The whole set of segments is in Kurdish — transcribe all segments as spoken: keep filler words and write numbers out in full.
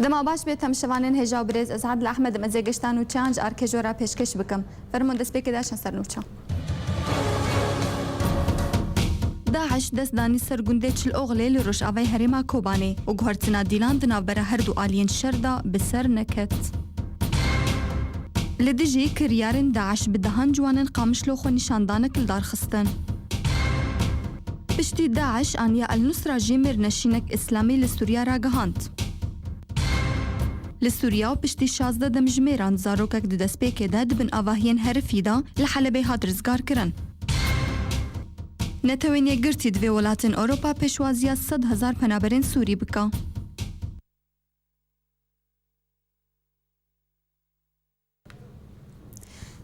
Dema baş bê temşevanên hêja û birêz, ez Adil Ahmed im, ez ê geşta nûçeyan ji arkê jora pêşkêş bikim. Fermûn destpêkê de çend ser nûçe. DAIŞ dest danî ser gundê Çil Oxlê li rojavayê herêma Kobanê û guhertina dîlan di navbera her du aliyên şer de bi ser neket. Li dijî kiryarên DAIŞ bi dehan ciwanên Qamişlo xwe nîşandanek li dar xistin. Piştî DAIŞ aniya El Nusra jî mêrneşînek îslamî li Sûriya ragihand. Li Sûriya û piştî şazdeh demjimêran zarokek di destpêkê de di bin avahiyên herifî de li Helebê hat rizgarkirin. Netewên Yekgirtî divê welatên Ewropa pêşwaziya sed hezar penaberên Sûrî bike.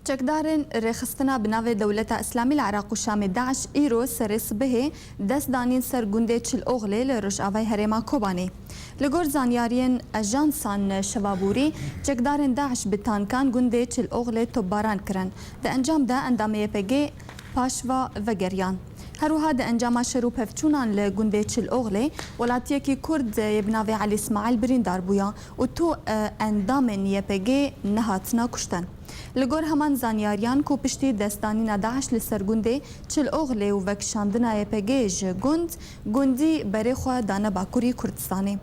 Çekdarên rêxistina bi navê Dewleta Îslamî li Iraq û Şamê, DAIŞ, îro serê sibehê dest danîn ser gundê Çil Oxlê li rojavayê herêma Kobanê. Li gor zanyariyên ajansan şevabûrî, çekdarên DAIŞ bi tankan gundê Çil Oxlê topbaran kirin. Di encam de endamê Y P G paşva vegeriyan. Her wiha di encama şer û pevçûnan li gundê Çil Oxlê, welatiyekî Kurd yê bi navê Elî Îsmaîl birîndar bûya û tu, e, endamên Y P G nehatine kuştin. Li gor heman zanyariyan ku piştî destdanîna DAIŞ li ser gundê Çil Oxlê û vekişandina Y P G ji gund, gundî berê xwe dane Bakurî Kurdistanê.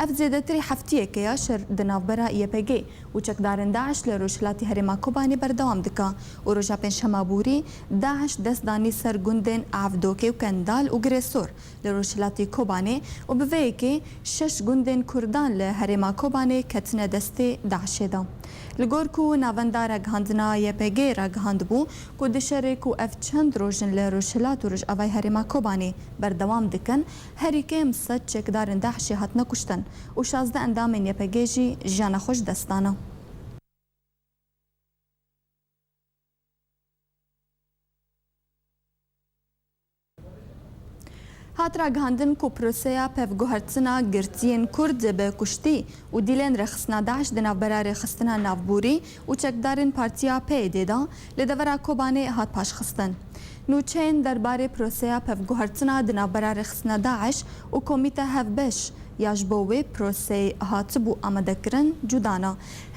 Ev zêdetirî heftiyeke ya şer di navbera Y P G û çekdarên DAIŞ li rojhilatî herêma Kobanê berdewam dike û roja pêncşema borî DAIŞ dest danî ser gundên Avdokê û Kendal û Girêsor li rojhilatî Kobanê û bi vê yekê şeş gundên Kurdan li herêma Kobanê ketine destê DAIŞê de. Li gor ku navenda ragihandina Y P G ragihandibû ku di şerê ku ev çend roj in li rojhilat û rojavayê herêma Kobanê berdewam dikin, herî kêm sed çekdarên DAIŞê hatine kuştin û şazdeh endamên Y P G jî jiyana xwe ji dest dane. Hat ragihandin ku proseya pevguhertina girtiyên Kurd bi kuştî û dîlên rêxistina DAIŞ di navbera rêxistina navborî û çekdarên Partiya P Y D de li devera Kobanê hat paşxistin. Nûçeyên derbarê proseya pevguhertina di navbera rêxistina DAIŞ û Komîta Hevbeş ya ji bo wê proseyê hatibû amadekirin cuda ne.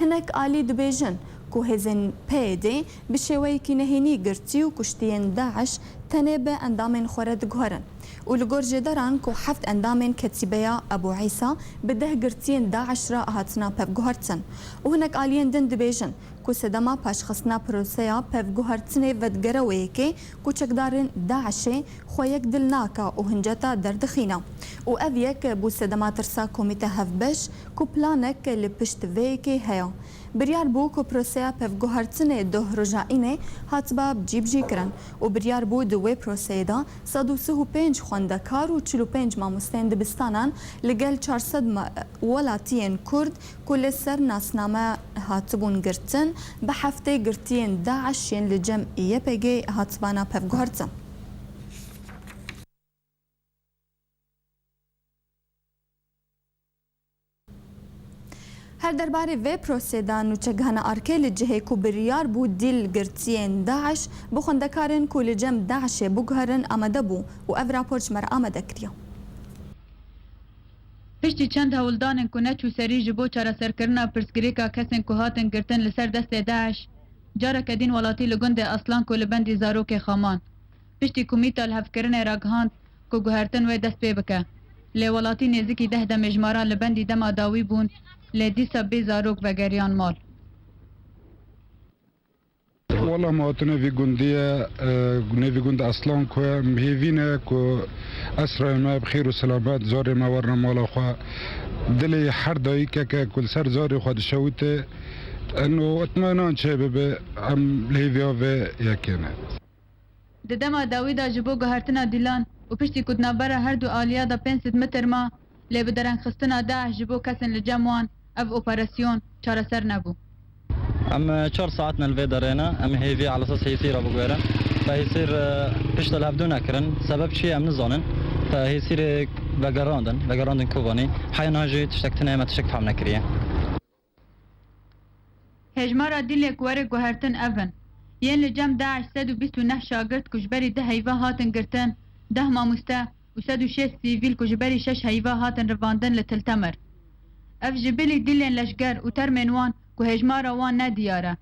Hinek alî dibêjin ku hêzên P Y D bi şêweyekî nehênî girtî û kuştiyên DAIŞ tenê bi endamên xwe re diguherin û li gor jêderan ku heft endamên ketîbeya Ebû Îsa bi deh girtiyên DAIŞ re hatine pevguhertin û hinek aliyên din dibêjin ku sedema paşxistina proseya pevguhertinê vedigere wê yekê ku çekdarên DAIŞê xwe yek dil nake û hinceta derdixîne û ev yek bû sedema tirsa Komîte Hevbeş ku planek li pişt vê yekê heye. Biryar bû ku proseya pevguhertinê doh roja înê hatiba cîbicîkirin û biryar bû di wê proseyê de sed û sih û pênc xwendekar û çil û pênc mamosteyên dibistanan li gel çar sed me-, welatiyên Kurd ku li ser nasname hatibûn girtin, bi heftê girtiyên DAIŞ yên li cem Y P G hatibana pevguhertin. Her derbarê vê prosê de nûçegihana arkê li cihê ku biryar bû dîl girtiyên DAIŞ bi xwendekarên ku li cem DAIŞê biguherin amade bû û ev rapor ji me re amade kiriye. Piştî çend hewldanên ku neçûserî ji bo çareserkirina pirsgirêka kesên ku hatin girtin li ser destê DAIŞ, careke din welatî li gundê Aslan ku li bendî zarokê xeman. Piştî ku mîta lihevkirinê ragihand ku guhertin wê dest pê bike. Lê welatî nêzikî deh demê ji me re li bendî dema dawî bûn, lê dîsa bê zarok vegeriyan mal. Wela me hatine vî gundî ye, e, nêvî gund Aslan ku ye. Em hêvî ne ku esrayê me bi xêr û selamet, zarê me werine mala xwe. Dilê her dayikeke ku li ser zarê xwe dişewite, eno itminan çê bibe, em li hêviya vê yekê ne. Di dema dawî de ji bo guhertina dîlan û piştî ku di navbera her du aliya de pênc sed metr ma, lê bi derengxistina DAIŞ ji bo kesên li cem wan ev operasyon çareser nebû. Em, e, çar saet ne li vê derê ne. Em hêvî ala esas hêsîra biguherin. Te hêsîr, e, pişta li hevdû nekirin. Sebeb çi ye em nizanin. Te hêsîrê vegerandin, vegerandin Kobanî. Heya niha jî tiştek tune ye, me tiştek fehm nekiriye. Hejmara dîlê ku were guhertin ev in. Yên li cem DAIŞ sed û bîst û neh şagirt ku ji berî deh heyva hatin girtin, deh mamoste û sed û şêst sivîl ku ji berî şeş heyva hatin rivandin li Til Temer. Ev ji bilî dîlên leşger û termên wan ku hêjmara wan ne diyar e.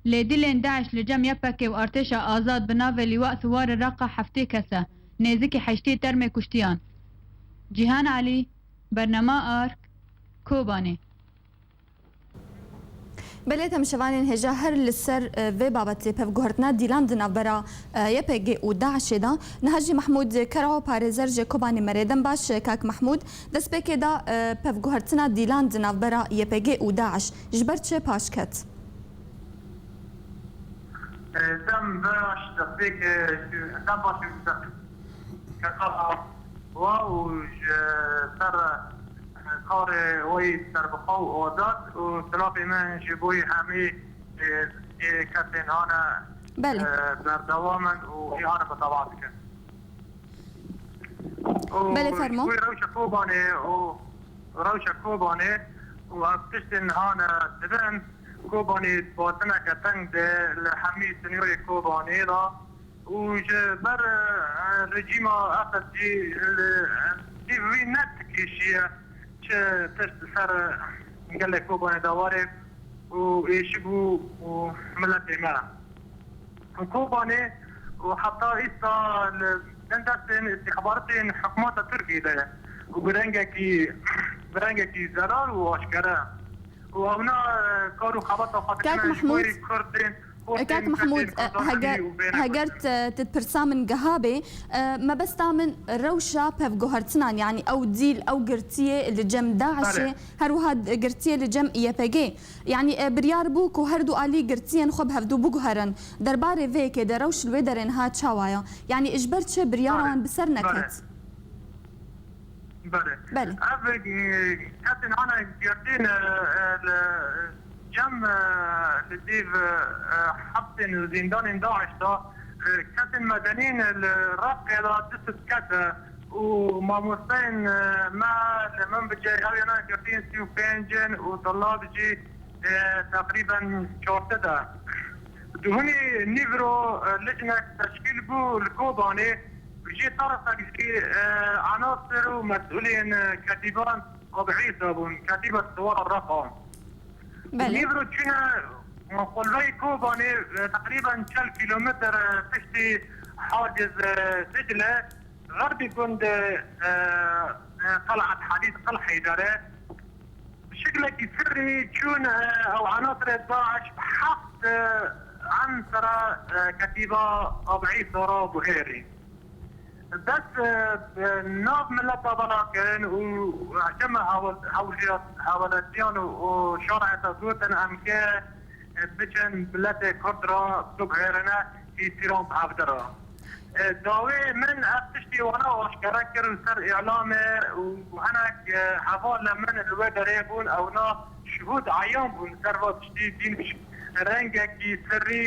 Lê dîlên DAIŞ li cem YPG û artêşa azad bi navê Lîwa Siwarê Reqa heftê kes e, nêzîkî heştê termê kuştiyan. Cîhan Elî, Bernama Ark, Kobanê. Belê, temşevanên hêja her li ser, e, vê babetê pevguhertina dîlan di navbera, e, YPG û DAIŞê de. Niha jî Mehmûd Kero, parêzer ji Kobanê, me re. Dem baş, e, kak Mehmûd. Destpêkê de, e, pevguhertina dîlan di navbera YPG û DAIŞ ji ber çi paş ket? E, dem baş, destpêk, e, dem baş, destpêk. Keka wa û ji ser, e, karê wê serbixwe û azad û silavê min ji bo hemî, e, ê kesên hane, Belê. e, berdewam in û ê hane bi tewar dikin. Û Belê, fermo. Ji bo rewşa Kobanê û rewşa Kobanê û ev tiştên hane dibin, Kobanê batineke teng de li hemî sinyorê Kobanê de. Û ji ber, e, rejîma Esed jî li, e, dîv wî ne dikêşiye çi tişt li ser, e, gelê Kobanê de were û êşibû û miletê me. Kobanê û heta îsta li bin destên îstîxbaratên hikûmeta Tirkiyê de ye û bi rengekî, bi rengekî zelal û aşkere. Û ewna, e, kar û xebata xwe Kak dikine ji bo Mehmûd, Kurdên, Kak Mehmûd, e, heger, heger te, te pirsa min giha bê, e, mebesta min rewşa pevguhertinan, yanî ew dîl, ew girtiyê li cem DAIŞê, Belê. her wiha girtiyê li cem YPG. Yanî, e, biryar bû ku her du alî girtiyên xwe bi hevdû biguherin. Derbarê vê yekê de rewş li wê derê niha çawa ye? Yanî, ji ber çi biryaran Belê. bi ser Belê. neket? Belê. Belê. Ev, e, kesên hane girtîn, e, e, li cem, e, li dîv, e, hepsên û zîndanên DAIŞ de, e, kesên medenî ne li Reqê de du sed kes e û mamosteyên, e, me li min bicê ew yana girtîn sî û pênc in û tulab jî, e, teqrîben çar sed e. Duhunî nîvro, e, lijnek teşkîl bû li Kobanê, jê tarafek jî, e, anasir û mesûlên, e, ketîban Abu Îsa bûn, ketîba Siwara Reqa. Belê. Nîvro çûne, e, qulveyê Kobanê, e, teqrîben çel kîlometr, e, piştî Haciz, e, Dicle, xerbî gund, e, e, Qel'et Hadîd, Qel'e Heydere. Bi şiklekî sirrî çûn, e, ew enasirê DAIŞ bi heft, e, ensera, e, ketîba Abu Îsa re guherîn. Dest, e, bi nav mileta bela kirin û hejme hewl-, hewlja-, hewletiyan û, û şareta gotin em ke, e, biçin miletê Kurd re biguherine îhtiram hevdi re. E, dawê min ev tiştî wana aşkere kir li ser îlamê û hinek, e, hevalê min li wê derê bûn, ewna şihûd eyan bûn ser va tiştî, dîn rengekî sirrî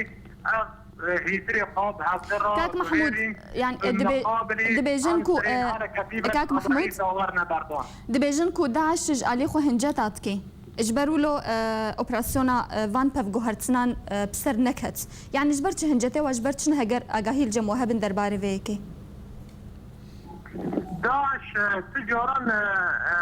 ev, e, hîtirê xwe bi hevdi re Kak Mehmûd, guherîn, yani, e, bi dibe-, muqabilî dibêjin ku, ansirên e, hale ketîbet Kak Mehmûd, Abu Îsa werine berdan. Dibêjin ku DAIŞ ji alî xwe hinceta dike. Ji ber wilo, e, operasyona, e, van pevguhertinan, e, bi ser neket. Yani ji ber çi hincetê we, ji ber çi ne heger agahî li cem we hebin derbarê vê yekê? DAIŞ, e, tu caran, e, e,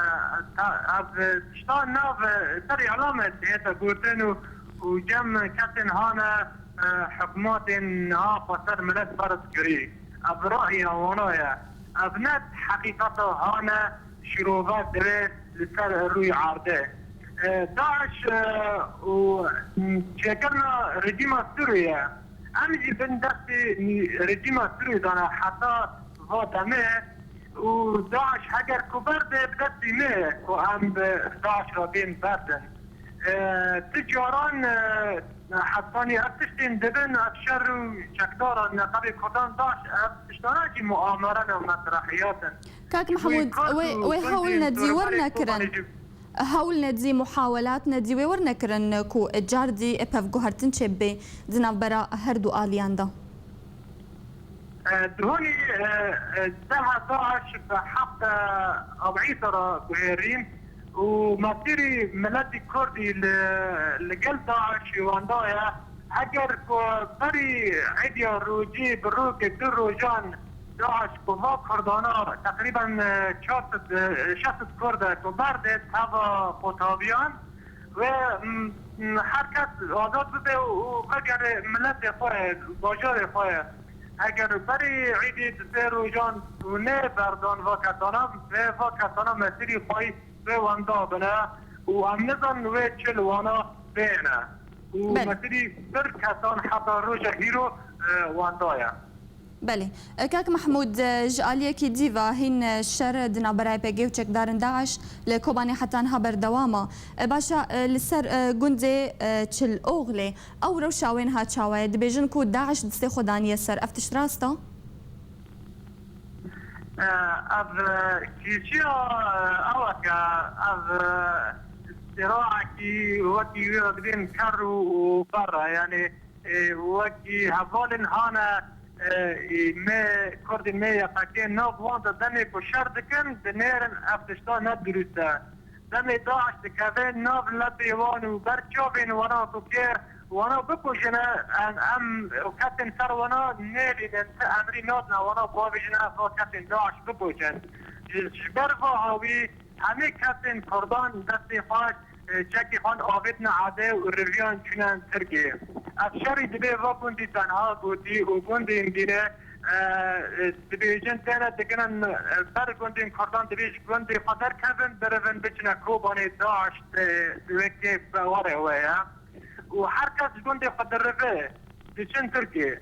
ta-, ev, e, tişta nav, e, ser îlamê dihête gotin û, û cem kesên hane, e, hikûmetên niha xwe ser milet ferz kirî. Ev ra'ya wana ye. Ev ne heqîqeta hane şirove divê li ser rûyê erdê. E, DAIŞ, e, û, m, çêkirina rejîma Sûriyê ye. Em jî bin destê rejîma Sûriyê dane heta va demê û DAIŞ heger ku berde bi destî me ku em bi DAIŞ re bên berdin. E, tu caran, e, hetanî ev tiştên dibin, ev şer û çekdaran neqebê Kurdan DAIŞ, ev tiştana jî muamere ne û mesrehiyat in. Kak Ji bo Mehmûd, Kurd wê, û wê hewl gundên nedî, wir Sûrbanê nekirin. Kobanê jî Hewl nedî, muhawelat nedî, wê wir nekirin ku cardî pevguhertin çêbibe di navbera her du aliyan de. E, Duhunî, e, e, deha DAIŞ bi heft, e, Abu Îsa re guherîn û mesîrî miletî Kurdî li, li gel DAIŞ wan daye. Heger ku berî êdiya rojî bi rokê du rojan DAIŞ ku va Kurdana teqrîben, e, çar sed, e, şeş sed Kurd e ku berdê teva qotaviyan ve, m, m, her kes azad bibe û, û vegere miletê xwe, bajarê xwe. Eger berî îdî di sê rojan û nê berdan va kesana, vê va kesana mesîrî xwe vê wenda bine û em nizanin wê çi li wana bêne. Û Belê. mesîrî pir kesan heta roja hîro, e, wenda ye. Belê. E, Kak Mehmûd, e, ji aliyekî dî ve hîn, e, şer di navbera Y P G û çekdarên DAIŞ li Kobanê heta niha berdewam e. E, baş e, e, li ser, e, gundê, e, Çiloxlê, ew rewşa wê niha çawa ye? Dibêjin ku DAIŞ destê xwe daniye ser. Ev tişt rast e? E, ev, e, kêşiya, e, ew e ke ev, e, siraekî wekî wê re dibên ker û, û ber e. Yanî, e, wekî hevalên hane, e, e, me Kurdên me Y P G nav wan de demê ku şer dikin, dinêrin ev tişta ne dirust e. Demê DAIŞ dikeve nav lepê wan û ber çavên wana ku kê wana bikujine, em, em kesên ser wana nêlînin, ti emrî nadine wana bavêjine va kesên DAIŞ bikujin. Ji, ji ber va hawî hemî kesên Kurdan destê xwe, e, çekê xwe avêtine erdê û riviyan çûne Tirkiyê. Ev şerî dibê va gundî tenha gotî û gundên dîne, e, e, dibêjin têne dikinin, e, ber gundên Kurdan dibê ji gundê xwe derkevin, birevin biçine Kobanê DAIŞ, e, wekê bawerê we ye. Û her kes ji gundê xwe dirive, diçin Tirkiyê.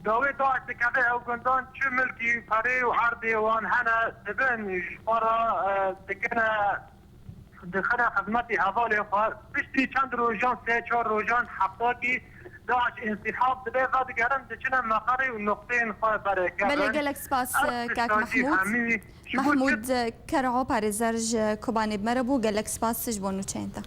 Dawê DAIŞ dikeve ew gundan çi milkî, perê û erdê wan hene, dibin ji xwe re, e, dikine, dixine xizmetî hevalê xwe. Piştî çend rojan, sê çar rojan, heftakî DAIŞ însîhab dibe, vedigerin, diçine meqerê û nuqteyên xwe berêkevin. Belê, gelek spas, Ev e, Kak tiştan jî Mehmûd. hemî ji bo Mehmûd, çi e, Kero, parêzer ji Kobanê bi me re bû. Gelek spas ji bo nûçeyên te.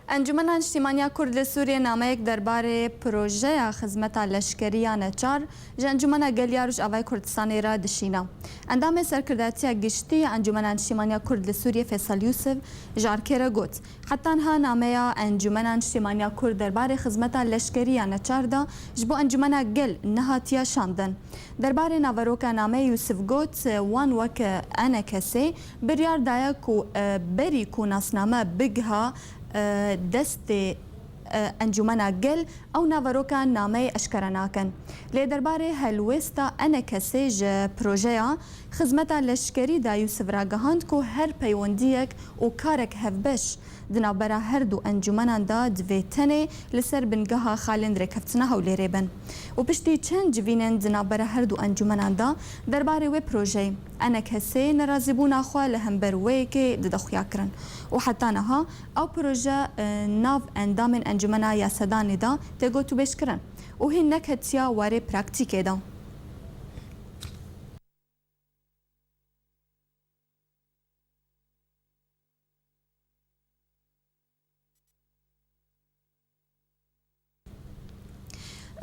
Encûmena Niştîmaniya Kurd li Sûriyê nameyek derbarê projeya xizmeta leşkerî ya neçar ji Encûmena Gel ya Rojavayê Kurdistanê re dişîna. Endamê Serkirdatiya Giştî ya Encûmena Niştîmaniya Kurd li Sûriyê Feysel Yûsif ji ARKê re got, Heta niha nameya Encûmena Niştîmaniya Kurd derbarê xizmeta leşkerî ya neçar de ji bo Encûmena Gel nehatiye şandin. Derbarê naveroka nameyê Yûsif got, Wan weke ENKSê biryar daye ku, e, berî ku nasname bigiha, e, destê, e, Encûmena Gel, ew naveroka nameyê eşkere nakin. Lê derbarê helwêsta ENKSê ji projeya xizmeta leşkerî de Yûsif ragihand ku her peywendiyek û karek hevbeş di navbera her du encûmenan de divê tenê li ser bingeha xalên rêkeftina Hewlêrê bin. Û piştî çend civînên di navbera her du encûmenan de derbarê wê projeyê, ENKSê nerazîbûna xwe li hember wê yekê dide xuyakirin. Û heta niha ew proje, e, nav endamên Encûmena ya Sedanê de tê gotûbêjkirin û hîn neketiya warê praktîkê de.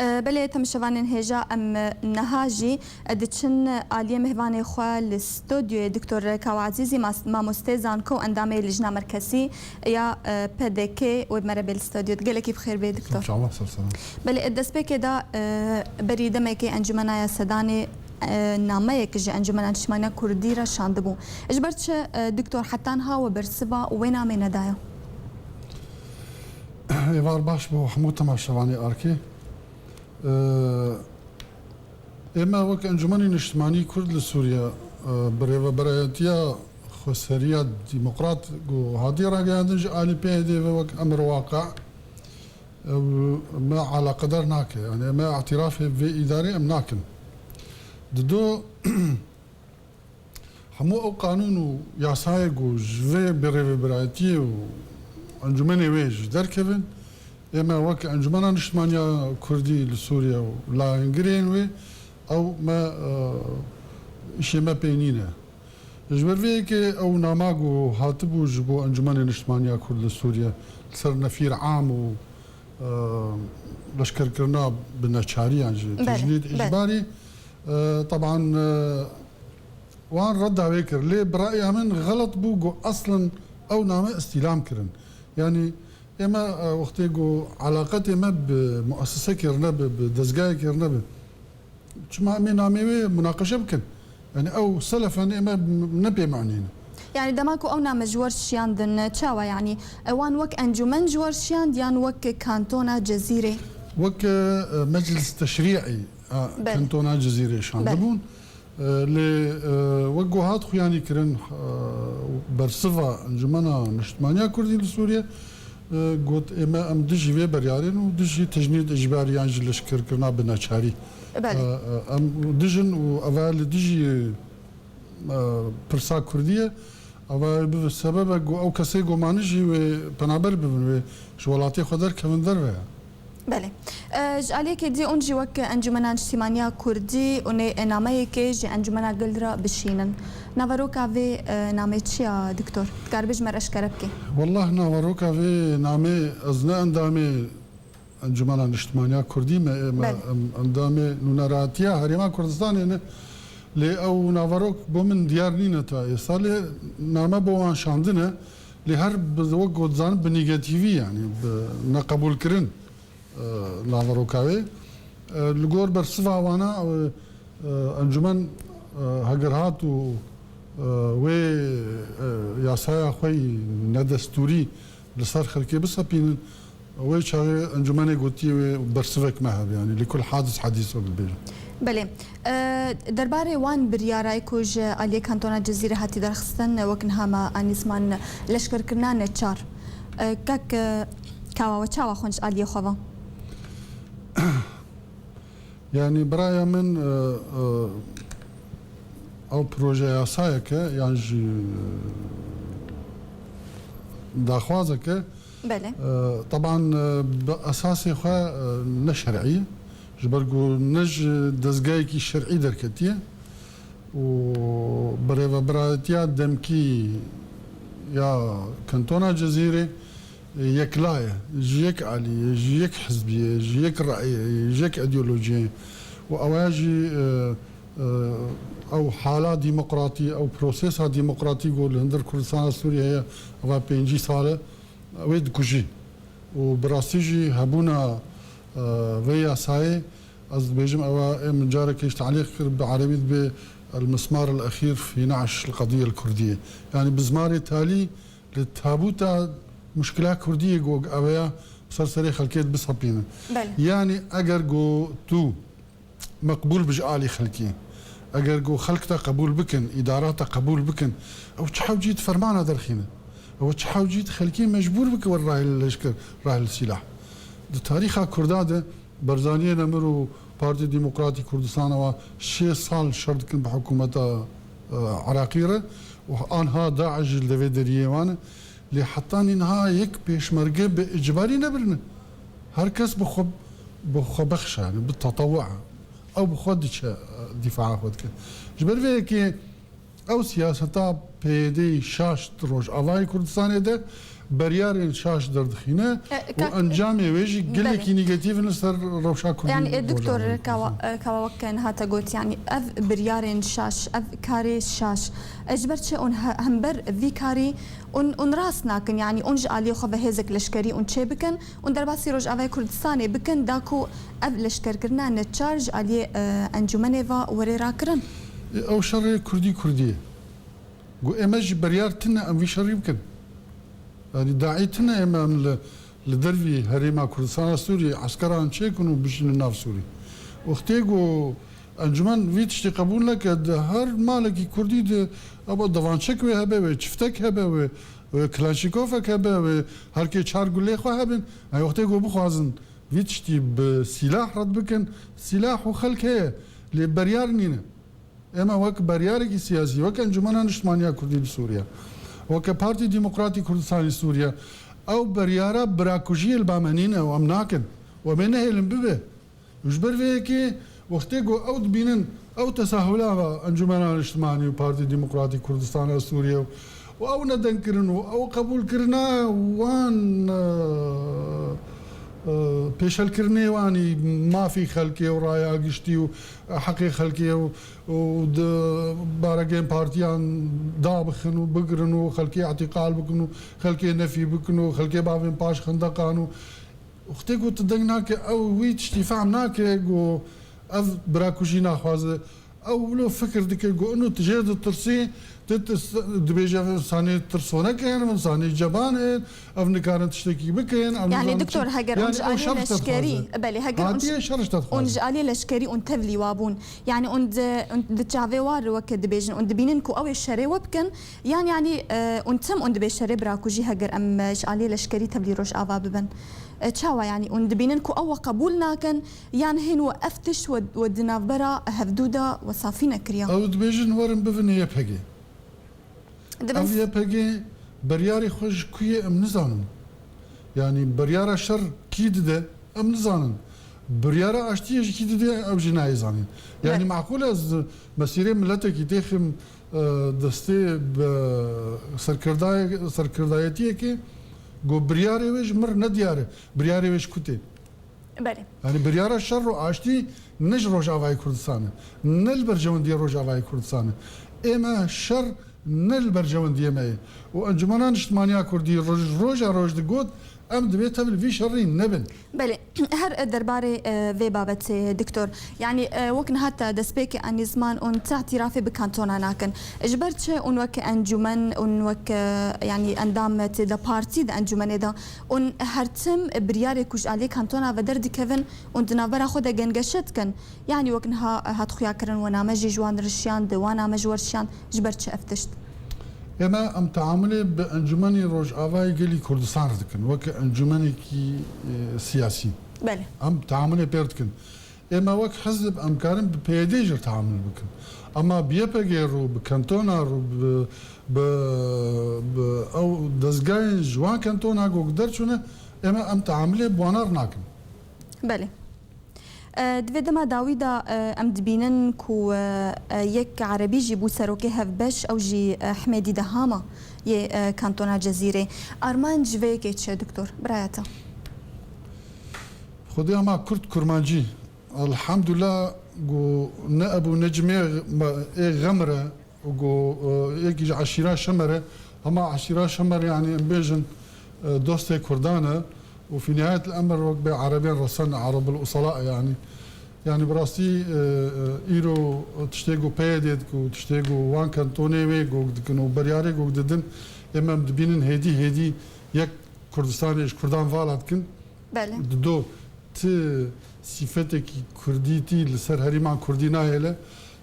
E, belê, temaşevanên hêja, em niha jî diçin aliyê mêvanê xwe li stûdyoyê, Doktor Kawa Ezîzî, mas-, mamostê, zanko û endamê Lijna Merkezî ya, e, P D K, wê bi me re bê li stûdyo. Gelekî bi xêr bê, Doktor. Înşallah, ser selam. Belê, destpêkê de, e, berî demekê Encûmena ya Sedanê, e, nameyek ji Encûmena Niştîmaniya Kurdî re şandibû. Ji ber çi, e, Doktor, heta niha we bersiva wê namê nedaye? Êvar baş bo hemû temaşevanê ARKê. Ee, ê me wek Encûmenê Niştimanî Kurd li Sûriye, e, bi rêveberayetiya xweseriya demokrat ku hatiye ragihandin ji alî P Y D ve wek emir waqe, e, me alaqedar nake. Yani me îtirafê vê îdarê em nakin. Dido Hemû ew qanûn û yasayê ku ji vê birêvebirayetiyê û encûmenê wê jî derkevin, ê me wek Encûmena Niştimaniya Kurdî li Sûriye û layengirên wê, ew me, e, îşê me pê nîne. Ji ber vê yekê ew nama ku hatibû ji bo Encûmenê Niştimaniya Kurd li Sûriye li ser nefîr am û, e, leşkerkirina bi neçariyan jî, Belê, tecnîd belê. îcbarî, E, teban, e, wan redda wê kir. Lê bi raya min xelet bû ku eslin ew name îstîlam kirin. Yanî ême, e, wextê ku eleqetê me bi muessesekê re nebe, bi dezgehekê re nebe, çima em ê namê wê munaqeşe bikin? Yanî ew selefen ême ne pê manî ne. Yanî dema ku ew name ji we re şiyandin, çawa yanî? E, wan wek encûmen ji we re şiyand yan wek kantona Cezîrê? Wek, e, meclis teşrî'î, e, Belê. Kantona Cezîrê şandibûn. Belê. E, lê, e, wek ku hat xuyanî kirin, e, bersiva Encûmena Niştimaniya Kurdî li Sûriyê, e, got, ême em dijî vê beryarên û dijî tecnîd îcbarî yan jî leşkerkirina bi neçarî. Belê. E, e, em dijin û eva li dijî, e, pirsa Kurdî ye. Eva bi sebebe ku ew kesê ku mane jî wê penaber bibin, wê ji welatê xwe derkevin derve ye. Belê. E, ji aliyekê dî ûn jî wek Encûmena Niştimaniya Kurdî ûnê nameyekê ji Encûmena Gel re bişînin. Naveroka vê, e, namê çi ya, Doktor? Dikaribî ji me re eşkere bikî? Wallah, naveroka vê namê, ez ne endamê Encûmena Niştimaniya Kurdî me, ê me Belê. em endamê Nûneratiya Herêma Kurdistanê ne. Lê ew naverok bo min diyar nîne ta êsa, lê name bo wan şandine. Lê her bi, wek ku dizanin, bi negatîvî, yanî bi neqebûlkirin, e, naveroka wê. E, li gor bersiva wana, e, e, encûmen, e, heger hat û, e, wê, e, yasaya xwe yî nedestûrî li ser xelkê bisepînin, wê çaxê encûmenê gotiye wê bersivek me hebe, yanî li kul hadis hadis wek dibêjin. Belê. E, derbarê wan biryarayê ku ji aliyê Kantona Cezîrê hatî derxistin, wek niha me anî ziman leşkerkirina neçar. E, kek, e, Kawa, we çawa xwend ji aliyê xwe ve? Yanî, biraya min, e, e, ew proje yasayeke, yan jî, e, daxwazeke, Belê. e, teban, e, bi esasê xwe, e, ne şer'î ye. Ji ber ku ne ji dezgehekî şer'î derketiye. û birêvebirayetiya demkî ya Kantona Cezîrê, e, yekla ye, ji yek alî ye, ji yek hizbî ye, ji yek rayê ye, ji yek îdeolojiyê ye. Û ew jî, e, e, ew hala demokratî, ew prosesa demokratî ku li hundir Kurdistana Sûriyê heye, eva pêncî sal e, wê dikujî. Û bi rastî jî hebûna, e, vê yasayê, ez dibêjim, ew e, ê min carekê ji talîq kir, bi erebî dibe المسمار الأخير في نعش القضية الكردية. Yanî bizmarê talî li tabûta muşkila Kurdiyê ku ew ya ser serê xelkê dibisepîne. Belê. Yanî eger ku tu meqbûl bi ji alî xelkê. Eger ku xelk te qebûl bikin, îdara te qebûl bikin, ew çi hewcî di fermana derxîne. Ew çi hewcî di xelkê mecbûr bike wer rahil leşker, rahil sîlah. Di tarîxa Kurda de Barzaniyê Nemir û Partî Demokratî Kurdistan ewa şê sal şer dikin bi hikûmeta, e, Iraqî re û anha DAIŞ jî li devê deriyê wan e. Lê heta nî niha yek pêşmerge bi icbarî nebirine. Her kes bi xwe, bi xwebexş e, yanî bi tetewu e. Ew bi xwe diçe, e, dîfaa xwe dike. Ji ber vê yekê ew siyaseta PYD'yê şaş di Rojavayê Kurdistanê de beryarên şaş derdixîne E, û kak-, encamê wê jî gelekî Belê. negatîf in li ser rewşa Kurdî. Yanî, e, doktor, Rojavayê Kawa, Kurdistan. e, Kawa wek niha te got, yanî ev biryarên şaş, ev karê şaş, e, ji ber çi hûn he-, hember vî karî hûn, hûn rast nakin, yanî hûn ji aliyê xwe ve hêzek leşkerî hûn çê bikin, hûn derbasî Rojavayê Kurdistanê bikin, da ku ev leşkerkirina neçar ji aliyê, e, encûmenê ve were rakirin? E, ew şerê Kurdî Kurdî ye. Got, ême jî beryar tune em vî şerî bikin. Yanî daî tune ême em li, li dervî herêma Kurdistana Sûriyê eskeran çêkin û bijînin nav Sûrî. Wextê ku encûmen vî tiştî qebûl neke, di her malekî Kurdî de eba devançek wê hebe, wê çiftek hebe, wê, wê Klaşîkofek hebe, wê herkê çar gulê xwe hebin. Ay wextê ku bixwazin vî tiştî bi sîlah red bikin, sîlah û xelk heye, lê beryar nîne. Ême wek beryarekî siyasî, wek Encûmena Niştimaniya Kurdî li Sûriye, weke Partî Demokratî Kurdistanî Sûriye, ew beryara birakujiyê li ba me nîne û em nakin. Û em ê nehêlin bibe. Û ji ber vê yekê wextê ku ew dibînin, ew tesahula va Encûmena Niştimanî û Partî Demokratî Kurdistana Sûriye û, û ew nedengkirin û ew qebûlkirina wan, e, e, pêşelkirinê wanî mafî xelkê û raya giştî û heqê xelkê û, û di baregên partiyan dabixin û bigirin û xelkê îtîqal bikin û xelkê nefî bikin û xelkê bavên paş xendeqan û, û xtê ku tu deng nake, ew wî tiştî fehm nake ku ev birakujî naxwaze. Ew wilo fikir dike ku inu tu jê ditirsî, tu tirs-, dibêje ev insanê tirsonek in, ev insanê ceban in, ev nikarin tiştekî bikin, ev Yani nizanin doktor, çi. Heger hûn Yani ji ew aliyê şer leşkerî, dixwaze. Belê, heger hûn Hatiye şer ji te hûn dixwaze. Ji aliyê leşkerî hûn tevlî wa bûn. Yani hûn di, hûn di çavê wa re weke dibêjin, hûn dibînin ku ew ê şerê we bikin, yan yani, e, hûn tim hûn dibê şerê birakujî heger em, e, ji aliyê leşkerî tevlî Rojava bibin. E, çawa yani hûn dibînin ku ew we qebûl nakin, yan hên we ev tişt we, we di navbera hevdû de we safî nekiriya? Ew dibêjin werin bivin Y P G. Dibin Ev s- Y P G beryarê xwe ji ku ye em nizanin. Yani beryara şer kî dide em nizanin. Beryara aştiyê ji kî dide ew jî nayê zanîn. Yani Belê. Meqûl e ez mesîrê miletekî têxim, e, destê bi serkirdayê-, serkirdayetiyekê ku biryarê wê ji mir ne diyar e. Biryarê wê ji ku tê? Belê. Yani biryara şer û aştî ne ji Rojavayê Kurdistan e, ne li berjewendiyê Rojavayê Kurdistan e. Ê me şer ne li berjewendiyê me ye. Û Encumena Niştimaniya Kurdî roj, roja roj digot, em divê tevlî vî şerî nebin. Belê, her derbarê, e, vê babetê, doktor. Yani, e, wek niha te destpêkê anî ziman ûn ti îtîrafê bi kantona nakin. Ji ber çi ûn wek encûmen ûn wek, e, yani endam tê de partî di encûmenê de ûn her tim biryarê ku ji aliyê kantona ve derdikevin ûn di navbera xwe de gengeşe dikin? Yani wek niha, e, hat xuya kirin, we name jî ji wan rişiyand, wan name ji we rişiyand, ji ber çi ev tişt? Ême em teamulê bi Encûmenê Rojavayê Gelî Kurdistan re dikin, weke encûmenekî, e, siyasî. Belê. Em teamulê pê re dikin. Ême wek hizb em karin bi P Y D jî re teamul bikin. Ema bi Y P G re, bi kantona re, bi, bi, bi ew dezgahên ji wan kantona ku derçûne, ême em teamulê bi wana re nakin. Belê. E, di vê dema dawî de, e, em dibînin ku, e, e, yek erebî jî bû serokê hevbeş, ew jî, e, Hemêdî Dehama yê, e, kantona Cezîrê. Armanc ji vê yekê çi, doktor? Biraya te. Xwedê hema Kurd Kurmancî. Elhamdulillah ku ne ebû ne cimê me ê xem re, ku, e, yekî ji eşîra Şemer e, hema eşîra Şemer, yani em bêjin, e, dostê Kurdan e û fî nihayet el emr wek bê Erebên resen, Erebul Usala, yani. Yani bi rastî, e, e, îro tiştê ku P Y D dikin û tiştê ku wan kantonê wê ku dikin û beryarê ku didin, ême em dibînin hêdî hêdî yek Kurdistanê ji Kurdan vala dikin. Belê. Dido, ti sîfetekî kurdîtî li ser herêman kurdî nahêle,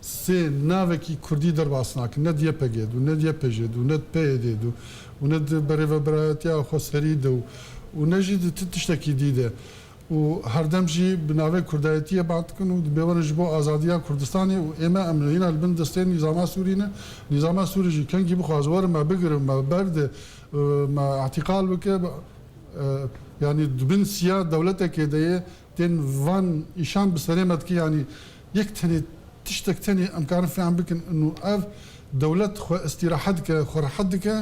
sê navekî kurdî derbas nakin. Ne di Y P G dû, ne di Y P J dû, ne di P Y D dû û ne di Berêvebirayetiya Xweserî de û, û ne jî di ti tiştekî dî de. Û herdem jî bi navê kurdayetiyê bat dikin û dibê werin ji bo azadiya Kurdistanê û ême em hîna li bin destê nîzama Sûrî ne. Nîzama Sûrî jî kengî bixwaze werin me bigirin, me berde, e, me îtîqal bike, E, yani di bin siya dewletekê de ye, tên van îşan bi serê me dike, yani yek tenê tiştek tenê em karin fehm bikin, inu ev dewlet xwe îstîrahet dike, xwe rehet dike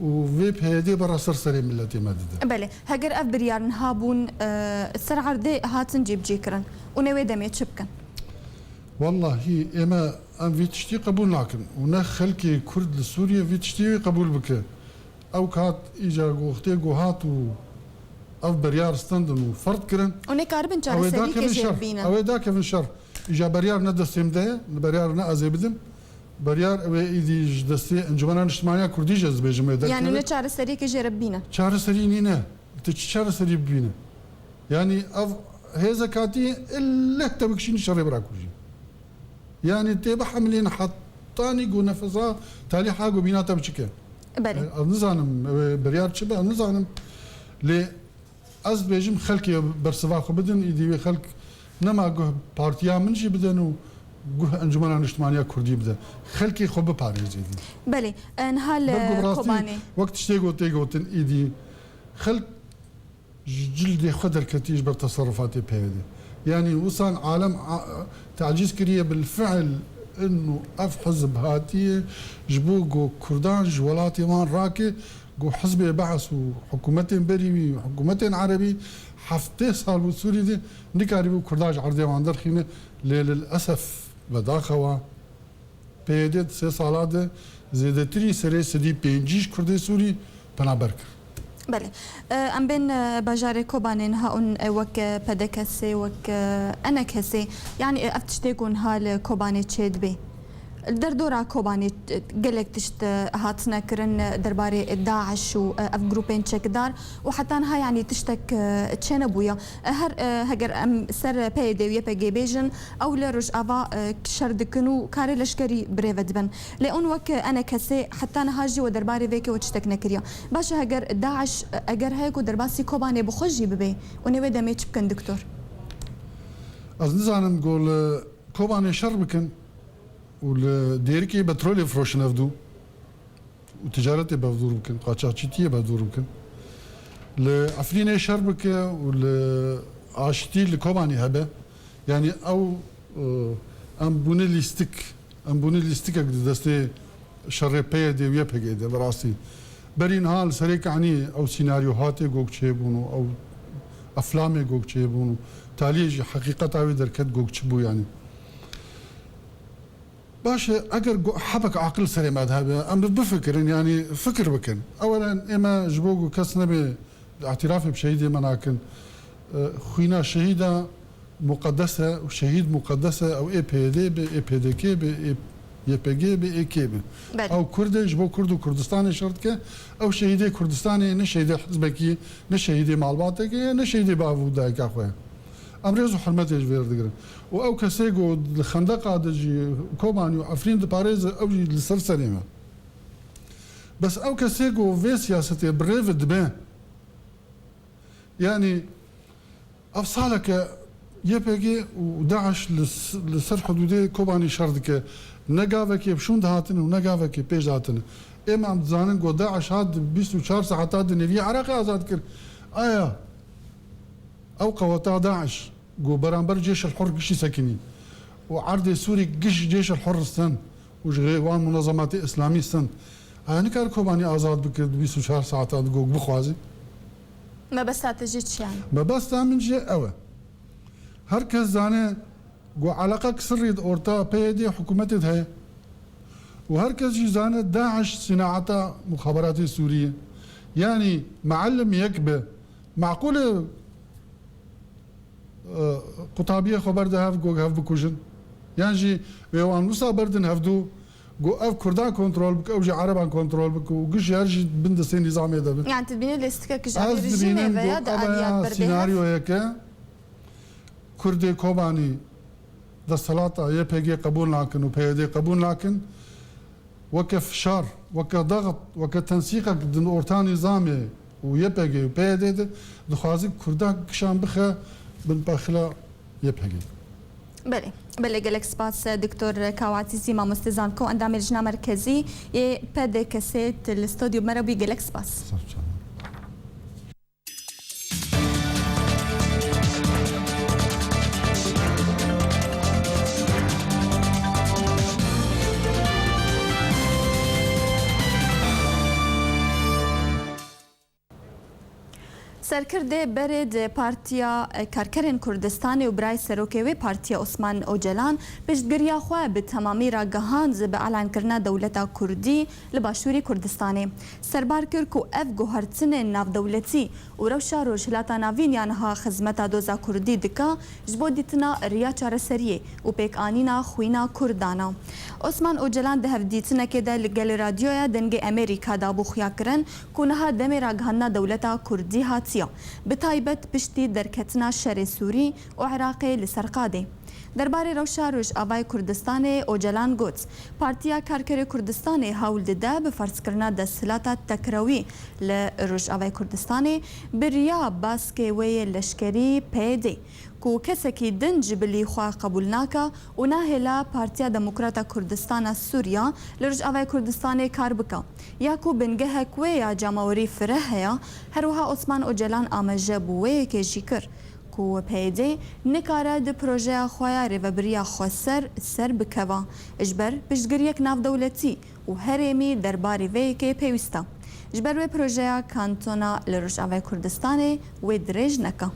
û vê P Y D bera ser serê miletê me dide. Belê, heger ev biryar niha bûn, e, ser erdê hatin cêbicêkirin û nê wê demê çi bikin? Wallahî ême em vî tiştî qebûl nakin û ne xelkê Kurd li Sûriyê vî tiştî wê qebûl bike. Ew kat îca goxtê ku hat û ev biryar stendin û ferd kirin. Û nekaribin ew ê çareseriyekê dakevin jê şer. Bibînin. Ew ê dakevin şer. Îca beryar ne destê min de ye, beryar ne ez ê bidim. Beryar ew ê îdî ji destê Encûmena Niştimaniya Kurdî jî ez dibêjim wê derkeve. Yani ne çareseriyekê jê re bibînin. Çareserî nîne. Tu çi çareserî bibîne? Yani ev hêzek hatiye illeh te bikişînî şerê bira kujî. Yani tê bihemilîn hetanî ku nefesa talîha ku bîna te biçike. Belê. E, ez nizanim, e, biryar çi be, ez nizanim. Lê ez dibêjim xelkê bersiva xwe bidin, îdî wê xelk nema guh partiya min jî bidin û guh Encûmena Niştimaniya Kurdî bide. Xelkê xwe biparêze îdî. Belê, e, niha li Ber ku bi rastî Kobanê. Wek tiştê ku tê gotin îdî, xelk ji cildê xwe derketî ji ber teserrufatê P Y D. Yanî wisan alem a-, tacîz kiriye bil fiil inu ev hizb hatiye ji bo ku Kurdan ji welatê wan rake, Ku hizbê Be'es û hikûmetên berî wî, hikûmetên erebî heftê sal bû Sûrî de, nikarîbû Kurda ji erdê wan derxîne, lê lil esef ve daxewa P Y D di sê sala de zêdetirî serê sedî pêncî ji Kurdê Sûrî penaber kir. Belê. E, em bên, e, bajarê Kobanê niha ûn, e, wek, e, P D K S, wek, e, E N K S, yanî, e, ev tiştê ku niha li Kobanê çêdibê. Li derdora Kobanê, e, gelek tişt, e, hatine kirin, e, derbarê DAIŞ û, e, ev grûpên çekdar û heta niha, yanî, tiştek, e, çênebûye. E, her, e, heger em ser P Y D û Y P G bêjin, ew li Rojava, e, şer dikin û karê leşkerî bi rê ve dibin. Lê hûn wek E N K S heta niha jî we derbarê vê yekê we tiştek nekiriye. Baş e, heger DAIŞ, e, eger heye ku derbasî Kobanê bi xwe jî bibe, hûn ê wê demê çi bikin, doktor? Ez nizanim ku li Kobanê şer bikin û li Dêrikê petrolê firoşin hevdû û ticaretê bi hevdû bikin, qaçaxçîtiyê bi hevdû bikin. Li Efrînê şer bike û li aştî li Kobanê hebe. Yanî ew, e, em bûne lîstik, em bûne lîstikek di destê şerê P Y D û Y P G de, bi rastî. Berî niha li Serê Kanî ew sînaryo hatê gokçeyê bûn û ew eflamê gokçeyê bûn û taliyê jî heqîqeta wê derket gokçi bû, yanî. Baş e, eger go-, hebek aqil serê me de hebe, em bi-, bifikirin, yanî fikir bikin. Ewelen ê me ji bo ku kes nebe îtirafê bi şehîdê me nakin. E, xwîna şehîda muqedes e û şehîd muqedes e, ew ê P Y D be, ê P D K be, ê Y P G be, ê kê be. Belê. Ew Kurd e, ji bo Kurd û Kurdistanê şer dike. Ew şehîdê Kurdistanê ye, ne şehîdê hizbekî, ne şehîdê malbatekê ye, ne şehîdê bav û dayika xwe ye. Em rêz û hurmetê ji vê re digirin. Û ew kesê ku li xendeqa de jî Kobanî û Efrîn diparêze, ew jî li ser serê me. Bes ew kesê ku vê siyasetê bi rê ve dibe, yanî ev saleke Y P G û DAIŞ li s-, li ser hidûdê Kobanî şer dike. Ne gavekê bi şûn dihatine û ne gavekê pêş dihatine. Ême em dizanin ku DAIŞ hat di bîst û çar saeta di nêviyê Iraqê azad kir. Aya ew qeweta DAIŞ ku beramber Cêş el Hur giştî sekinî û erdê Sûrî giş Cêş el Hur stend û ji rê wan munezematê Îslamî stend. Aya nikare Kobanî azad bike di bîst û çar saeta di gog bixwaze? Mebesta te jî çi yani? Mebesta min jî ew e. Her kes zane ku eleqek sirrî di orta P Y D hikûmetê de heye. Û her kes jî zane DAIŞ sînaeta muxaberatê Sûrî ye. Yanî meellim yek be. Meqûl e, e, qutabiyê xwe berde hev, ku hev bikujin. Yan jî wê wan wisa berdin hevdû, ku ev Kurdan kontrol bike, ew jî Ereban kontrol bike û giş her jî bin destê nîzamê de bin. Yani tu dibînî lîstikek ji alî rejîmê ve ya di aliyat berdê hev? Sînaryoyeke Kurdê Kobanî desthilata Y P G qebûl nakin û P Y D qebûl nakin. Weke fişar, weke daxit, weke tensîqek di orta nîzamê û Y P G û P Y D de dixwaze Kurdan kişan bixe bin pexila Y P G. Belê, belê, gelek spas, Doktor Kawatîzî, mamoste zanko, endamê Lijna Merkezî yê P D K S'ê, tu li stodyo me re bûyî, gelek spas. Sağ ol canım. Serkirdê berê di Partiya Karkerên Kurdistanê û birayê serokê wê partiya Osman Ocalan piştgiriya xwe bi temamî ragihand bi elankirina dewleta Kurdî li Başûrê Kurdistanê. Serbar kir ku ev guhertinên navdewletî û rewşa Rojhilata Navîn ya niha xizmeta doza Kurdî dike, ji bo dîtina riya çareseriyê û pêkanîna xwîna Kurdan e. Osman Ocalan di hevdîtinekê de li gel Radyoya Dengê Amerîka de bû xuyakirin ku niha demê ragihandina dewleta Kurdî hatiye, bi taybet piştî derketina şerê Sûrî û Iraqê li ser qadê. Derbarê rewşa Rojavayê Kurdistanê Ocalan got, Partiya Karkerê Kurdistanê hewl dide bi ferzkirina desthilata tekrewî li Rojavayê Kurdistanê bi riya baskê wê yê leşkerî P Y D, ku kesekî din ji bilî xwe qebûl nake û nahêle Partiya Demokrata Kurdistana Sûriya li Rojavayê Kurdistanê kar bike, ya ku bingehek wê ya cemawerî fireh heye. Her wiha Osman Ocalan amaje bi wê yekê jî kir ku P Y D nikare di projeya xwe ya rêvebiriya xweser ser bikeve, ji ber piştgiriyek navdewletî û herêmî derbarê vê yekê pêwîst e. Ji ber wê projeya kantona li Rojavayê Kurdistanê wê dirêj neka.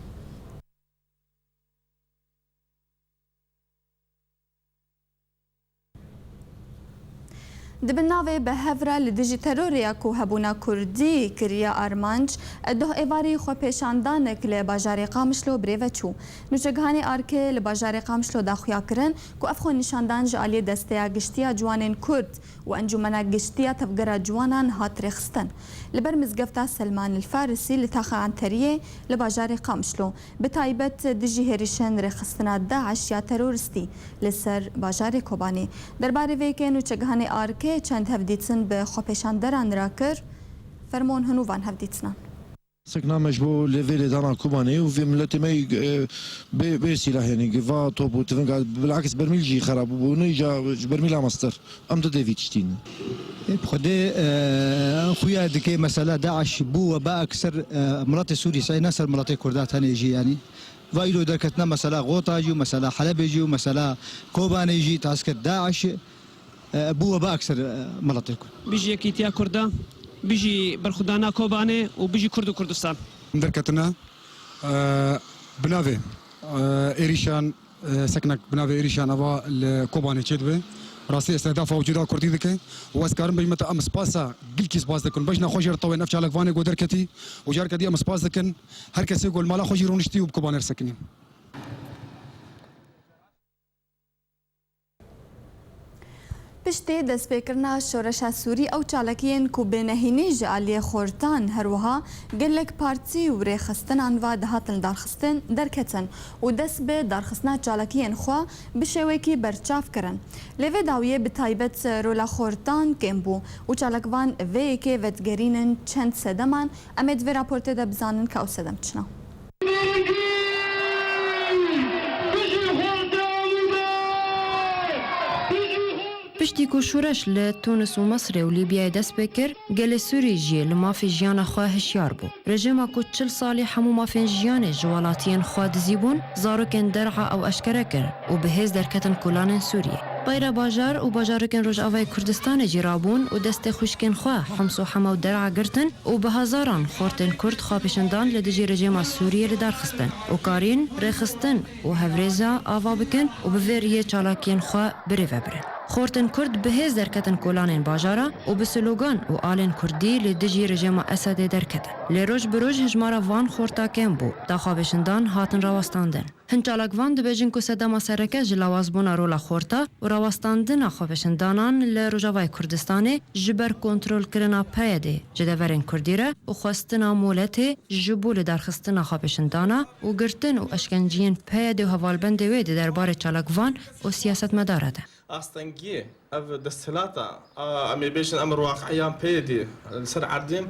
Di bin navê bi hev re li dijî terorê ya ku hebûna Kurdî kiriye armanc, doh êvarî xwepêşandanek li bajarê Qamişlo birêve çû. Nûçegihanê Arkê li bajarê Qamişlo da xuya kirin ku ev xwenîşandan ji aliyê Desteya Giştî ya Ciwanên Kurd û Encûmena Giştî ya Tevgera Ciwanan hat rêxistin. Li ber mizgefta Selman el Farisî li taxa Enteriyê li bajarê Qamişlo, bi taybet dijî hêrişên rêxistina DAIŞ ya teroristî li ser bajarê Kobanê. Derbarê vê yekê nûçegihanê Arkê çend hevdîtin bi xwepêşanderan re kir. Fermon hûn û van hevdîtinan. Sekna me ji bo lê vê lêdana Kobanê û vê miletê me, e, bê, bê sîlah, yanî va top û tivinga, bilakis bermîl jî xerab bû, ne îca ji bermîla mestir. Em didê vî tiştî ne. Bi Xwedê, e, xuya dike mesela DAIŞ bû weba ekser, e, miletê Sûrî, sey ne ser miletê Kurda tenê jî, yanî. Va îro derketine mesela Xota jî û mesela Helebê jî û mesela Kobanê jî tas kir DAIŞ, e, bû weba ekser, e, miletê Kurd. Bijî yekîtiya Kurda, bijî berxwedana Kobanê û bijî Kurd û Kurdistan. Derketine, e, bi navê, e, êrîşan, e, seknek bi navê êrîşan ava li Kobanê çêdibe. Rastî îstihdafa wicûda Kurdî dike. Û ez karim bêjim te em spasa, gilkî spas dikin. Bejna xwe jê re tawên ev çalakvanê ku derketî û careke dî em spas dikin. Her kesê ku li mala xwe jî rûniştî û bi Kobanê re sekinî. Piştî destpêkirina şoreşa Sûrî, ew çalakiyên ku bênehînî ji aliyê xortan, her wiha gelek partî û rêxistinan ve dihatin darxistin, derketin û dest bi darxistina çalakiyên xwe bi şêwekî berçav kirin. Lê vê dawiyê bi taybet rola xortan kêm bû û çalakvan vê yekê vedigerînin çend sedeman. Em ê di vê raportê de bizanin ka ew sedem çi ne. Piştî ku şoreş li Tunis û Misrê û Lîbyayê dest pê kir, gelê Sûrî jî li mafê jiyana xwe hişyar bû. Rejîma ku çil salî hemû mafên jiyanê ji welatiyên xwe dizîbûn, zarokên der'a ew eşkere kir û bi hêz derketin kolanên Sûriyê. Xeyra bajar û bajarokên Rojavayê Kurdistanê jî rabûn û destê xwişkên xwe Homs û Hema û Der'a girtin û bi hezaran xortên Kurd xwepêşandan li dijî rejîma Sûriyê li dar xistin û karîn rêxistin û hevrêza ava bikin û bi vê riyê çalakiyên xwe birêve birin. Xortên Kurd bi hêz derketin kolanên bajara û bi slogan û alên Kurdî li dijî rejîma Esedê derketin. Lê roj bi roj hejmara van xorta kêm bû, da xwepêşandan hatin rawestandin. Hin çalakvan dibêjin ku sedema sereke ji lawazbûna rola xorta û rawestandina xwepêşandanan li Rojavayê Kurdistanê ji ber kontrolkirina P Y D'ê ji deverên Kurdî re û xwestina moletê ji bo lidarxistina xwepêşandana û girtin û eşkenciyên P Y D û hevalbendê wê di derbarê çalakvan û siyasetmedara de. Astengiyê, ev desthilata, a, em ê bêjin, em rwaqiyan pê dî li ser erdê.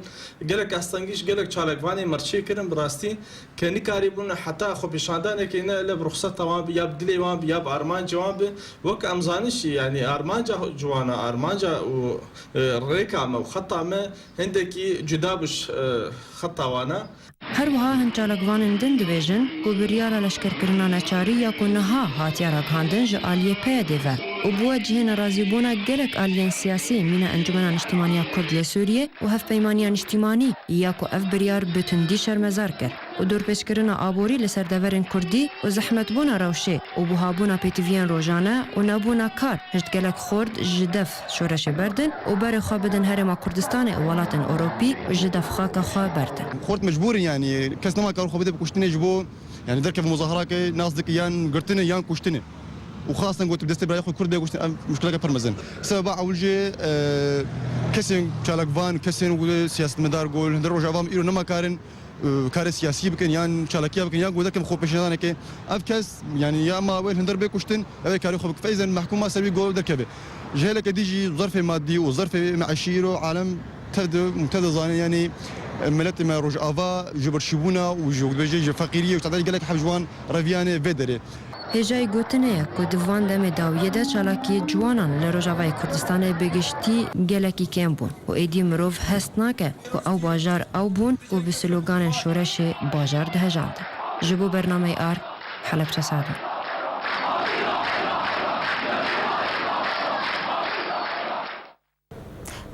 Gelek astengî ji gelek çalakvanê me re çêkirin, bi rastî ke nikarîbûn heta xwepêşandanekê ne li bi ruxseta wan bi, ya bi dilê wan bi, ya bi armancê wan bi. Wek em zanin jî, yanî armanca ciwana, armanca û, e, rêka me û xeta me hindekî cuda bû ji, e, xeta wan e. Her wiha hin çalakvanên din dibêjin ku biryara leşkerkirina neçarî ya ku niha hatiye ragihandin ji aliyê P Y D ve û bûye cihê nerazîbûna gelek aliyên siyasî mîna Encûmena Niştîmanî ya Kurd li Sûriyê û Hevpeymaniya Niştîmanî ya ku ev biryar bi tundî şermezar kir û dorpêçkirina aborî li ser deverên Kurdî û zehmetbûna rewşê û buhabûna pêtiviyên rojane û nebûna kar hişt gelek xort ji dev şoreşê berdin û berê xwe bidin Herêma Kurdistanê û welatên Ewropî û ji dev xaka xwe berdin. Xort mecbûr in, yanî kes nema kar xwe bide bi kuştinê ji bo, yanî derkeve muzaharakê nas dike yan girtinê yan kuştinê. Û xasten got bi destê birayê xwe Kurd bê kuştin, ev muşkileke pir mezin. Sebeba ewil jî, e, kesên çalakvan, kesên ku siyasetmedar got, li hundir Rojava em îro nema karin, e, karê siyasî bikin, yan çalakiya bikin, yan ku derkevin xwepêşandanekê. Ev kes, yanî ya ma wê li hundir bê kuştin, ew ê karê xwe bike. Feyzen mehkûma ser wî gol derkeve. Ji hêleke dî jî zerfê madî û zerfê meîşî îro alem tev di, tev dizane, yanî, e, miletê me Rojava ji birçîbûna û ji, dibêje, ji feqîriyê û tadayê gelek heb ji wan reviyane vê derê. Hêjayî gotinê ye ku di van demê dawiyê de çalakiyê ciwanan li Rojavayê Kurdistanê bi giştî gelekî kêm bûn û êdî mirov hest nake ku ew bajar ew bûn ku bi sloganên şoreşê bajar dihejandin. Ji bo bernameyê Ark, Helebçe Sadan.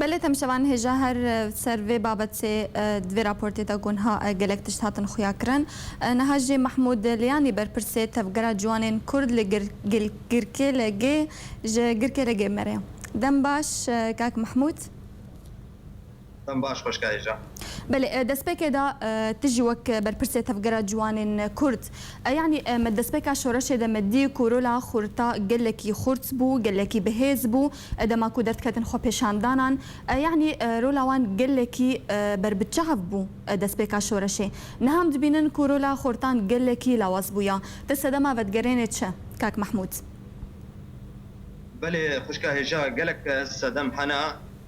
Lê temşevan hêja her, e, ser vê babetê, e, di vê raportê de gonha, e, gelek tişt hatin xuya kirin. E, niha jî Mehmûd Liyanî berpirsê Tevgera Ciwanên Kurd li Gir-, Gil-, Girkê Legê ji Girkê Legê me re. Dem baş, e, kak Mehmûd. Dem baş xweşka hêja. Belê, e, destpêkê de, e, tu jî wek berpirsê Tevgera Ciwanên Kurd, e, yanî, e, me destpêka şoreşê de me dî ku rola xurta gelekî xurt bû, gelekî bihêz bû, e, dema ku derdiketin xwepêşandanan, e, yanî, e, rola wan gelekî, e, berbiçav bû, e, destpêka şoreşê. Niha em dibînin ku rola xortan gelekî lawaz bûya. Te sedema vedigerênê çi, kak Mehmûd? Belê, xwişka hêja, gelek sedem hene.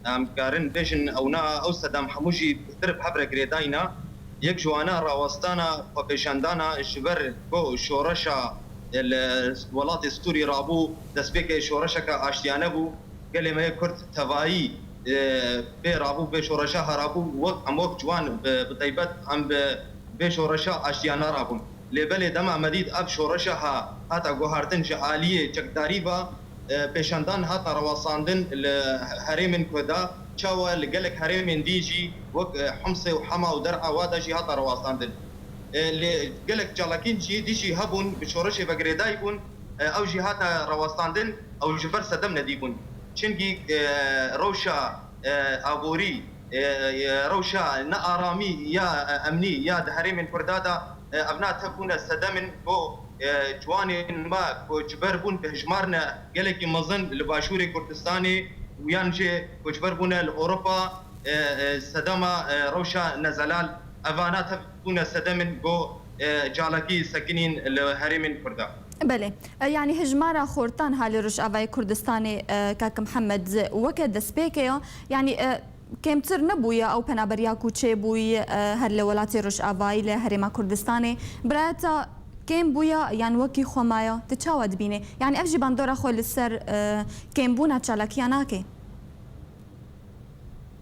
Em karin bêjin, ew na, ew sedem hemû jî piştir bi hev re girêdayî ne. Yek ji wana rawestana xwepêşandana ji ber ku şoreşa li welatê Sûrî rabû, destpêkê şoreşeke aştiyane bû. Gelê me yê Kurd tevayî, e, pê rabû, pê şoreşa ha rabû, wek, em wek ciwan bi, bi taybet em bi, bê şoreşa aştiyane rabûn. Lê belê dema me dît ev şoreşa ha hata guhartin ji aliyê çekdarî ve, e, pêşandan hata rawestandin li herêmên ku de, çawa li gelek herêmên dî jî wek, e, Himsê û Hema û Der'a wa de jî hata rawestandin. E, lê gelek çalakîn jî dî jî hebûn, bi şoreşê ve girêdayî bûn, e, ew jî hate rawestandin, ew ji ber sedem nedî bûn. Çimkî, e, rewşa, e, aborî, e, e, rewşa nearamî ya, e, emnî ya di herêmên Kurda de, e, ev na tev bûne sedem in ku, e, ciwanên me ku ji ber bûn bi hijmar ne gelekî mezin li Başûrê Kurdistanê û yan jî ku ji ber bûne li Ewropa, e, e, sedema, e, rewşa nezelal, evana tev bûne sedem in ku, e, çalakî sekinîn li herêmên Kurda. Belê. E, yanî hijmara xortan ha li Rojavayê Kurdistanê, e, kak Mihemed, weke destpêkê ya. Yanî, e, kêmtir nebûye ew penaberiya ku çêbûyî, e, her li welatê Rojavayî li Herêma Kurdistanê. Birayeta kêm bûye yan wekî xwe maye? Tu çawa dibînî? Yanî ev jî bandora xwe li ser, e, kêmbûna çalakiya nake?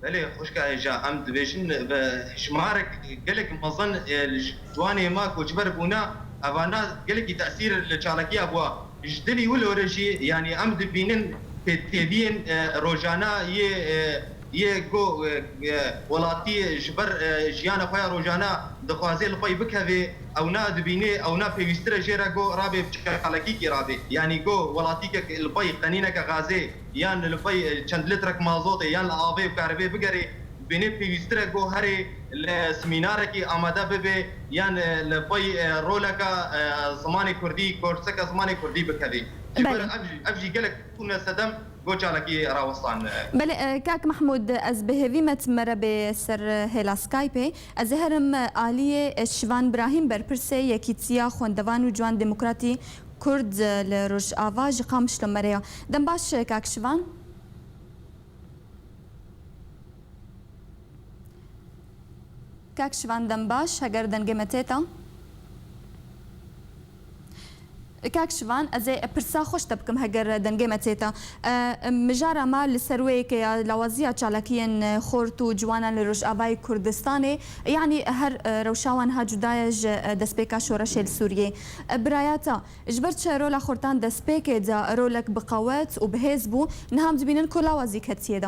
Belê, xwişka hêja, em dibêjin, bi hijmarek gelek mezin, e, li ji ciwanê me koçber bûne, evana gelekî tesîr li çalakiya bûa. Ji dilî wilo re jî, yanî em dibînin tê-, têbiyên, e, rojana yê, e, yê ku, e, e, welatî ji ber, e, jiyana xwe ya rojana dixwaze li pey bikeve, ew na dibîne, ew na pêwîstir e jê re ku rabe bi çalakîkî rabe. Yanî ku welatîkek li pey qenîneke gazê yan li pey, e, çend litrek mazotê yan li avê û karibê bigere, dibîne pêwîstir e ku herê li semînarekî amade bibe yan, e, li pey, e, roleka, e, zimanê kurdî, korseke zimanê kurdî bikeve. Ji ber Belê. ev jî, ev jî gelek bûne sedem ku çalakî rawestan. Belê, e, kak Mehmûd, ez bi hêvî me tu me re bê ser hêla Skypeê. Ez ê herim aliyê, e, Şivan Birahîm, berpirsê Yekîtiya Xwendevan û Ciwan Demokratî Kurd, e, li Rojava ji Qamişlo me re ya. Dem baş, e, kak Şivan. Kak Şivan, dem baş, heger dengê me têta. Kak Şivan, ez ê pirsa xweş te bikim heger dengê me têta. E, mijara me li ser wê yekê ya lawaziya çalakiyên xort û ciwanan li Rojavayê Kurdistanê, yanî her, e, rewşa wan ha cuda ye ji, e, destpêka şoreşê li Sûriyê. E, birayata, ji ber çi rola xortan destpêkê de rolek bi qewet û bi hêz bû, niha em dibînin ku lawazî ketiye de?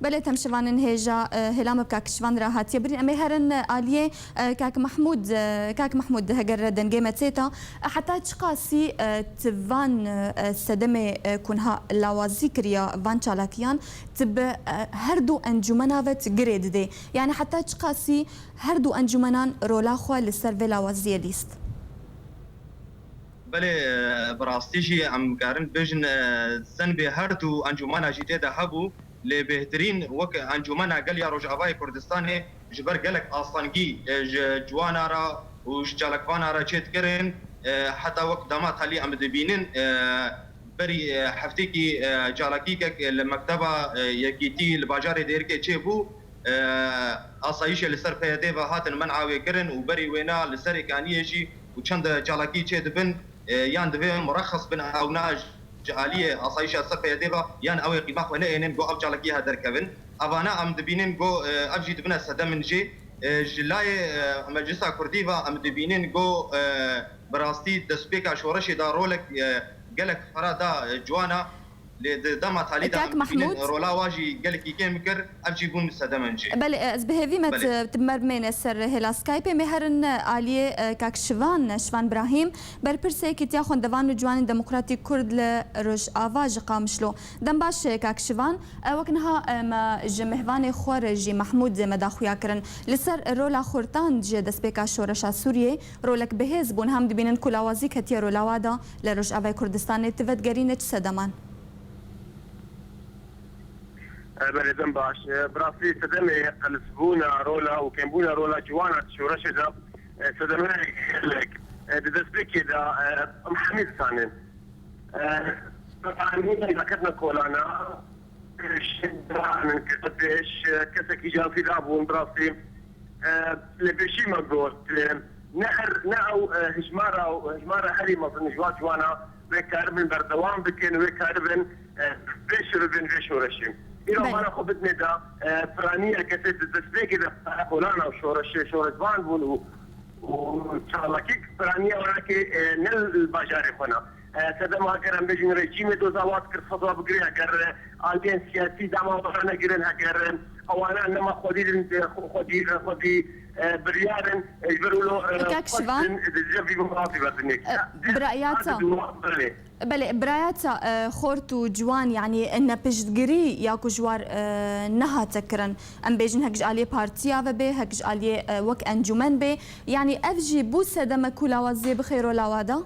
Belê, temşivanên hêja, e, hêla me bi kak Şivan re hatiye birîn. Em ê herin, e, aliyê, e, kak Mehmûd, e, kak Mehmûd, heger dengê me têta, e, heta çiqasî, e, tu van, e, sedemê, e, ku niha lawazî kiriya van çalakiyan, tu bi, e, her du encûmena ve tu girê didê? Yanî heta çiqasî her du encûmenan rola xwe li ser vê lawaziyê lîst? Belê, e, bi rastî jî em karin bêjin, e, senbê her du encûmena jî tê de hebû. Lê bêhtirîn wek Encûmena Gel ya Rojavayê Kurdistanê ji ber gelek astengî, e, ji ciwana re û ji çalakvana re çêdikirin, e, heta wek dema talî em dibînin, e, berî, e, heftêkî, e, çalakîkek li mekteba, e, yekîtî li bajarê Dêrikê çêbû, e, asayîşê li ser P Y D ve hatin men'a wê kirin û berî wêna li Serê Kaniyê jî û çend çalakî çêdibin, e, yan divê murexes bin ewna ji aliyê asayîşa ser P Y D ve, yan ew ê qîma xwe neênin, go ev çalakî ha derkevin. Evana em dibînin go, e, ev jî dibine sedem in jê. E, ji layê, e, Meclisa Kurdî ve em dibînin go, e, bi rastî destpêka şoreşê da rolek, e, gelek xera da, e, ciwana. Lê di dema talî de Kak em dibînin Mehmûd. Rola wa jî gelekî kêm kir, ev jî bûn sedemên jî. Belê, ez bi hêvî me Belê. tu, tu bi me bimêne ser hêla Skype'ê. Em ê herin aliyê, e, Kak Şivan, Şivan Brahîm, berpirsê Kitiya Xwendevan û Ciwanên Demokratîk Kurd li Rojava ji Qamişlo. Dem baş, e, Kak Şivan. E, wek niha, e, me ji mêvanê xwe re jî Mehmûd me daxuya kirin. Li ser rola xurtan ji destpêka şoreşa Sûriyê rolek bihêz bûn. Hem dibînin ku lawazî ketiye rola wa de li Rojavayê Kurdistanê, tu vedigerîne çi sedeman? E, belê, dem baş. E, bi rastî sedemê qelizbûna rola û kêmbûna rola ciwana di şoreşê de, e, sedemê gelek, e, di destpêkê de, e, em hemî dizanin. E, em hemî de ketine kolana, e, şin diranin kete pêş, e, kesekî canfîda bûn, bi rastî. E, lê pêşî me got, e, ne her, ne ew, e, hijmara, hijmara herî mezin ji wan ciwana wê karibin berdewam bikin, wê karibin, e, pêş bibin vê şoreşê. Îro Belê. mala xwe bidinê de, e, piraniya kesê di destpêkê de kolana û şoreşê, şoreşvan bûn û, û çalakî piraniya wan ke, e, ne li bajarê xwe ne. E, sedema, ger em bêjin rejîmê doza wan dikir, xwe bigirê, eger, e, aliyên siyasî dema wan negirin, eger, e, ewana nema xwedî din, e, xwe-, xwedî, e, xwedî, e, biryar in, e, ji ber wilo, e, Kak Şivan. Xwestin, e, di cevî min razî be dinê. E, biraya te. Belê. Belê, biraya te, e, xort û ciwan, yanî, e, nepiştgirî ya ku ji war, e, nehate kirin. Em bêjin hek ji aliyê partiya ve bê, hek ji aliyê, e, wek encûmen bê. Yanî ev jî bû sedeme ku lawaziyê bixê rola wa de?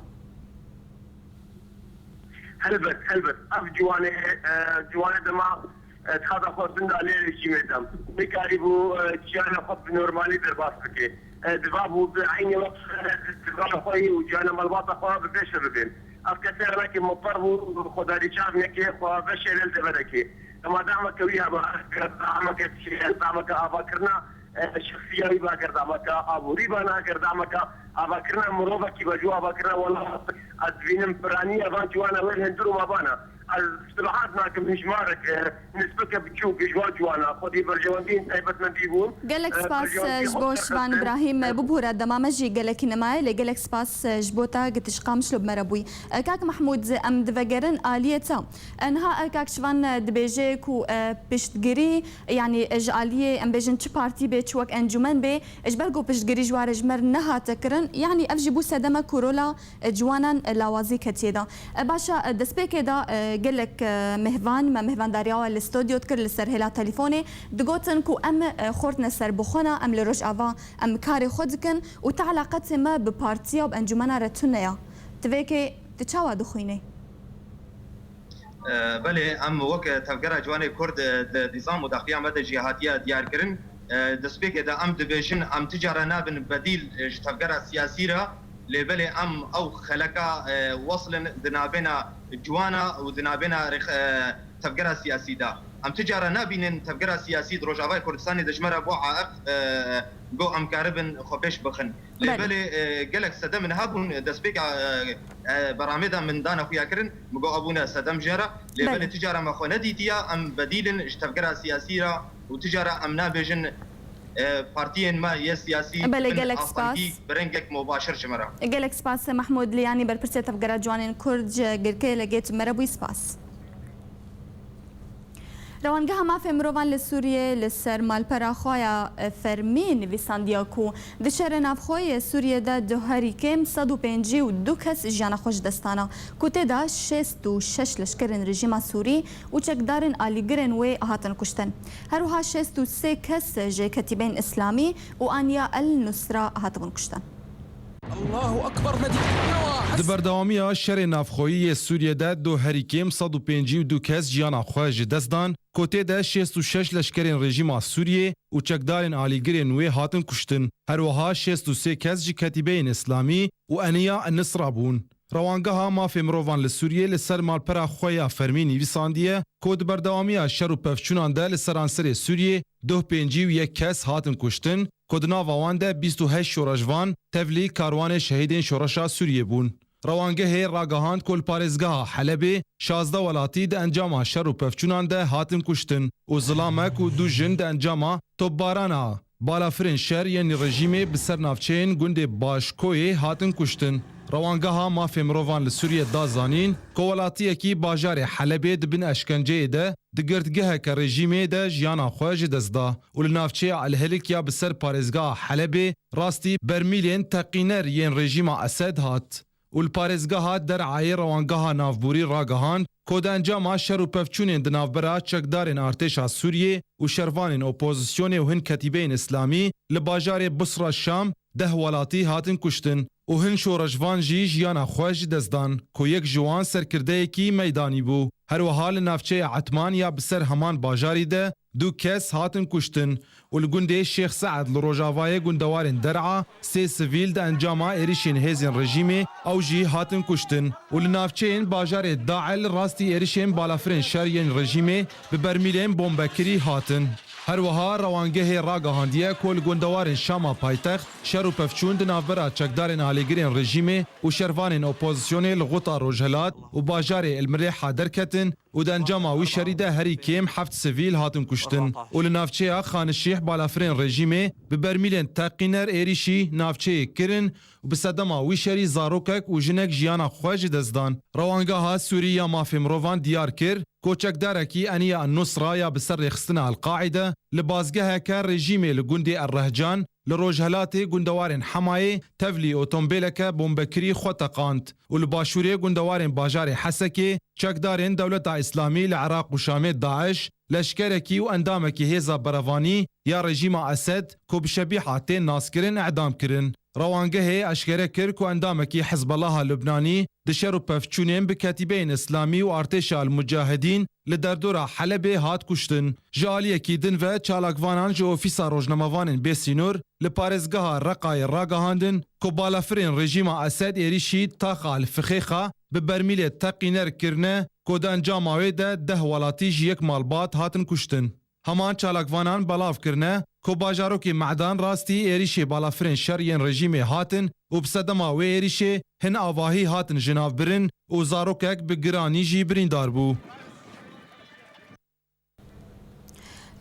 Helbet, helbet. Ev ciwanê, e, ciwanê dema, e, dixwaza xwe binde aliyê rejîmê de. Nikarîbû, e, jiyana xwe bi normalî derbas bike. E, diva bû bi eynî wext, e, diva xwe yî û jiyana malbata xwe bi pêş ve bibê. Ev kesê weke mutar bû, xwedarî çav neke, xwe veşêre li deverekê. Dema demeke wî heba, eger demeke çi, demeke avakirina, e, şexsiya wî ba, eger demeke aborî ba, ne eger demeke avakirina mirovekî ba, ji avakirina welat, ez dibînim piraniya van ciwana wê li hundir û mabana. Ez istilahat nakim, hijmarek, e, nisbeke biçûk ji wan ciwana xwedî berjewendiyên taybetmendî bûn. Gelek E, spas, berjewendiyên e, ji xwe bo Şivan serkeftin. Îbrahîm, e, bibûre dema me jî gelekî nemaye, lê gelek spas, e, ji bo te, gitiş Qamişlo bi me re bûyî. E, Kak Mehmûd, em divegerin aliyê te. E, niha, e, Kak Şivan, e, dibêje ku, e, piştgirî, yanî, e, ji aliyê, em bêjin, çi partî bê, çi wek encûmen bê, e, ji ber ku piştgirî ji wa re ji me re nehate kirin, yanî ev jî bû sedeme ku rola, e, ciwanan, e, lawazî ketiye de. E, baş e, destpêkê de, e, gelek, e, mêvan, me mêvandariya we li stodyo dikir li ser hêla telefonê, digotin ku em, e, xortine ser bi xwe ne, em li Rojava, em karê xwe dikin û ti eleqetê me bi partiya û bi encûmena re tune ya. Ti vê yekê, ti çawa dixwînî? E, belê, em wek Tevgera Ciwanê Kurd, e, di nîzam û daxuya me de jî hatiye diyarkirin. E, destpêkê de em dibêjin, em ti cara nabin bedîl, e, ji tevgera siyasî re, lê belê em ew xeleka, e, weslin di nabêna ciwana û di nabêna rêx-, e, tevgera siyasî de. Em ti cara nabînin tevgera siyasî di Rojavayê Kurdistanê de ji me re bû aiq, e, ku em karibin xwe pêş bixin. Lê Belê. belê, e, gelek sedem niha bûn, destpêka, e, e, beramê de min dane xuya kirin, min got, "Ev bûne sedem jê re." Lê Belê. belê ti cara me xwe nedîtiye, em bedîlin ji tevgera siyasî re û ti cara em nabêjin, e, partiyên me yê siyasî Belê, bin gelek asanî spas. bi rengek mubaşir ji me re. Gelek spas, Mehmûd Liyanî, berpirsê Tevgera Ciwanên Kurd ji Girkê, li gêt me re bûyî, spas. Rewangeha Mafê Mirovan li Sûriyê li ser malpera xwe ya fermî nivîsandiye ku di şerê navxwe yê Sûriyê de du herî kêm sed û pêncî û du kes jiyana xwe ji dest dana, ku tê de şêst û şeş leşkerên rejîma Sûrî û çekdarên alîgirên wê hatin kuştin. Her wiha şêst û sê kes ji Ketîbeyên Îslamî û aniya El Nusra hatibûn kuştin. Allahu Ekber, Medîne. Di berdewamiya şerê navxweyî yê Sûriyê de du herî kêm sed û pêncî û du kes jiyana xwe ji dest dan, ku tê de şêst û şeş leşkerên rejîma Sûriyê û çekdarên alîgirên wê hatin kuştin. Her wiha şêst û sê kes ji Ketîbeyên Îslamî û eniya Nusra bûn. Rewangeha Mafê Mirovan li Sûriyê li ser malpera xwe ya fermî nivîsandiye, ku di berdewamiya şer û pevçûnan de li seranserê Sûriyê duh pêncî û yek kes hatin kuştin, ku di nava wan de bîst û heşt şoreşvan tevlî karwanê şehîdên şoreşa Sûriyê bûn. Rewangehê ragihand ku li parêzgeha Helebê şazdeh welatî di encama şer û pevçûnan de hatin kuştin û zilamek û du jin di encama topbarana balafirên şer yên rejîmê bi ser navçeyên gundê Başkoyê hatin kuştin. Rewangeha Mafê Mirovan li Sûriyê da zanîn ku welatiyekî bajarê Helebê di bin eşkenceyê de, di girtgeheke rejîmê de jiyana xwe ji dest da û li navçeya El Hilik ya bi ser parêzgeha Helebê rastî bermîlên teqîner yên rejîma Esed hat. Û li parêzgeha Der'ayê rewangeha navborî ragihand ku di encama şer û pevçûnên di navbera çekdarên artêşa Sûriyê û şervanên opozisyonê û hin ketîbeyên îslamî li bajarê Busra Şam deh welatî hatin kuştin û hin şoreşvan jî jiyana xwe ji dest dan ku yek ji wan serkirdeyekî meydanî bû. Her wiha li navçeya Etman ya bi ser heman bajarî de du kes hatin kuştin û li gundê Şêx Se'ed li rojavayê gundewarên Der'a sê sivîl di encama êrişên hêzên rejîmê ew jî hatin kuştin û li navçeyên bajarê Dael rastî êrişên balafirên şer yên rejîmê bi bermîlên bombekirî hatin. Her wiha rewangehê ragihandiye ku li gundewarên Şama paytext şer û pevçûn di navbera çekdarên alîgirên rejîmê û şervanên opozisyonê li Xuta Rojhilat û bajarê El Mirêha derketin û di encama wî şerî de herî kêm heft sivîl hatin kuştin û li navçeya Xanişîh balafirên rejîmê bi bermîlên teqîner êrîşî navçeyê kirin û bi sedema wî şerî zarokek û jinek jiyana xwe ji dest dan. Rewangeha Sûrî ya Mafê Mirovan diyar kir ku çekdarekî Eniya Nusra ya bi ser rêxistina El-Qaîde li bazgeheke rejîmê li gundê El Rehcan li rojhelatê gundewarên Hemayê tevlî otombêleke bombekirî xwe teqand û li başûrê gundewarên bajarê Hesekê çekdarên Dewleta Îslamî li Iraq û Şamê DAIŞ leşkerekî û endamekî hêza berevanî ya rejîma Esed ku bi Şebîha tên naskirin îdam kirin. Rewangehê eşkere kir ku endamekî Hizbelaha Lubnanî di şer û pevçûnên bi ketîbeyên îslamî û artêşa El-Mucahidîn li derdora Helebê hat kuştin. Ji aliyekî din ve çalakvanan ji Ofîsa Rojnamevanên Bêsînor li parêzgeha Reqayê ragihandin ku balafirên rejîma Esed êrîşî taxa El Fixêxa bi bermîlê teqîner kirine ku di encama wê de deh welatî ji yek malbat hatin kuştin. Heman çalakvanan belav kirine ku bajarokê Me'dan rastî êrîşê balafirên şer yên rejîmê hatin û bi sedema wê êrîşê hin avahî hatin jinavbirin û zarokek bi giranî jî birîndar bû.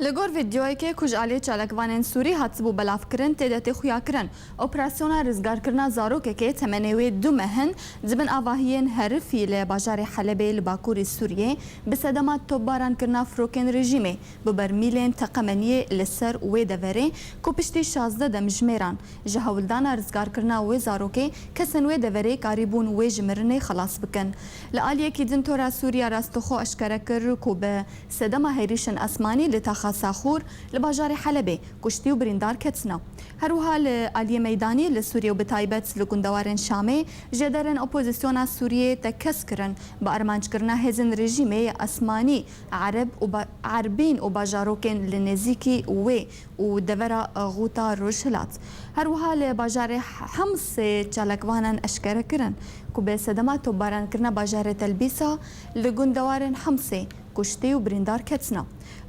Li gor vîdeoyekê ku ji alî çalakvanên Sûrî hatibû belavkirin, tê de tê xuyakirin, operasyona rizgarkirina zarokekê temenê wê du meh in, di bin avahiyên herifî li bajarê Helebê li bakurî Sûriyê bi sedema topbarankirina firokên rejîmê bi bermîlên teqemeniyê li ser wê deverê ku piştî şazdeh demjimêran ji hewldana rizgarkirina wê zarokê kesên wê deverê karîbûn wê ji mirinê xelas bikin. Li aliyekî din Tora Sûriya rastixwe eşkere kir ku bi sedema hêrişên esmanî li taxa Saxûr li bajarê Helebê kuştî û birîndar ketine. Her wiha li aliyê meydanî li Sûriyê û bi taybet li gundewarên Şamê jêderên opozîsyona Sûriyê tekez kirin bi armanckirina hêzên rejîmê ya esmanî, Ereb û ba-, Erbîn û bajarokên li nêzîkî wê û devera Xuta Rojhilat. Her wiha li bajarê Hemsê çalakvanan eşkere kirin ku bi sedema topbarankirina bajarê Telbîsa li gundewarên Hemsê kuştî û birîndar ketine.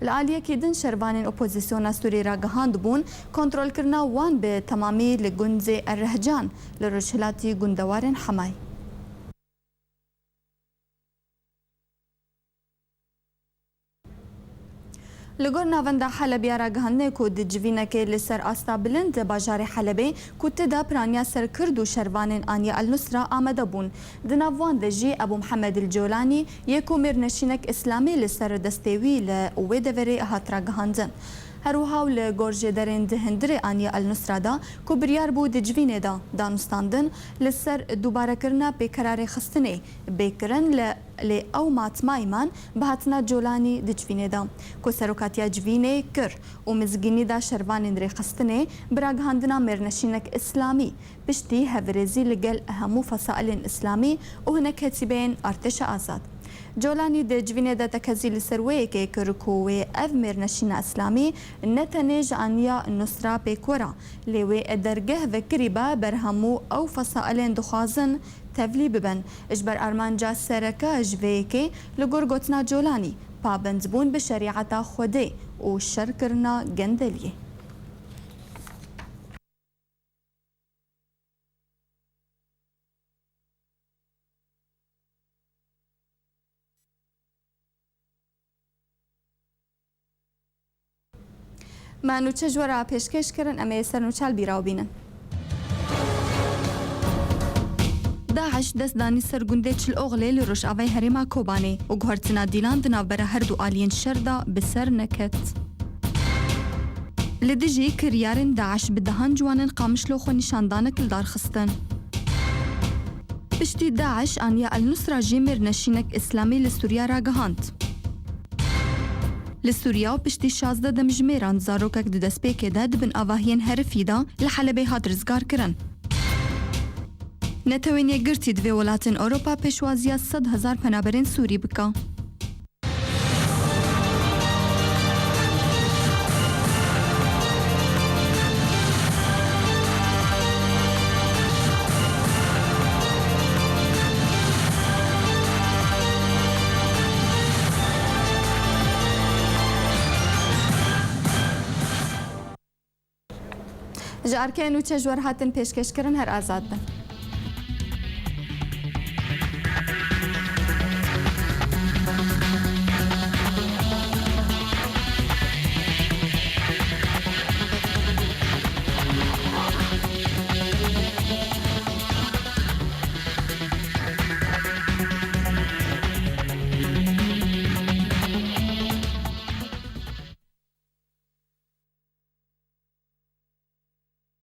Li aliyekî din şervanên opozîsyona Sûrî ragihandibûn kontrolkirina wan bi temamî li gundê Errehcan li rojhilatî gundewarên Hemayê. Li gor Navenda Helebê ya ragihandinê ku di civînekê li ser asta bilind bajarê Helebê ku tê de piraniya ser Kurd û şervanên Aniya El Nusra amade bûn. Di nav wan de jî Ebû Mihemed El Colanî yê ku mêrneşînek îslamî li ser destê wî li wê deverê hat ragihandin. Her wiha û li gor jêderên di hundirê Aniya El Nusra de ku biryar bû di civînê de danûstandin, li ser dubarekirina pêkera rêxistinê bê kirin, li, lê ew matmayî man bi hatina Colanî di civînê de ku serokatiya civînê kir û mizgînî da şervanên rêxistinê bi ragihandina mêrneşînek îslamî, piştî hevrêzî li gel hemû fesailên îslamî û hinek ketîbeyên artêşa azad. Colanî di civînê de tekezî li ser wê yekê kir ku wê ev mêrneşîna îslamî ne tenê ji Aniya Nusra pêk were, lê wê dergeh vekirî be ber hemû ew fesailên dixwazin tevlî bibin. Ji ber armanca sereke ji vê yekê, li gor gotina Colanî, pabendbûn bi şerîeta Xwedê û şerkirina gendeliyê. Me nûçe ji we re pêşkêş kirin, em ê ser nûçe li bîra we bînin. DAIŞ dest danî ser gundê Çil Oxlê li rojavayê herêma Kobanê û guhertina dîlan di navbera her du aliyên şer de bi ser neket. Li dijî kiryarên DAIŞ bi dehan ciwanên Qamişlo xwenîşandanek li dar xistin. Piştî DAIŞ aniya El Nusra jî mêrneşînek îslamî li Sûriya ragihand. Li Sûriya û piştî şazdeh demjimêran zarokek di destpêkê de di bin avahiyên herifî de li Helebê hat rizgarkirin. Netewên Yekgirtî divê welatên Ewropa pêşwaziya sed hezar penaberên Sûrî bike. Ji erkeyên nûçe ji we re hatin pêşkêşkirin, her azad bin.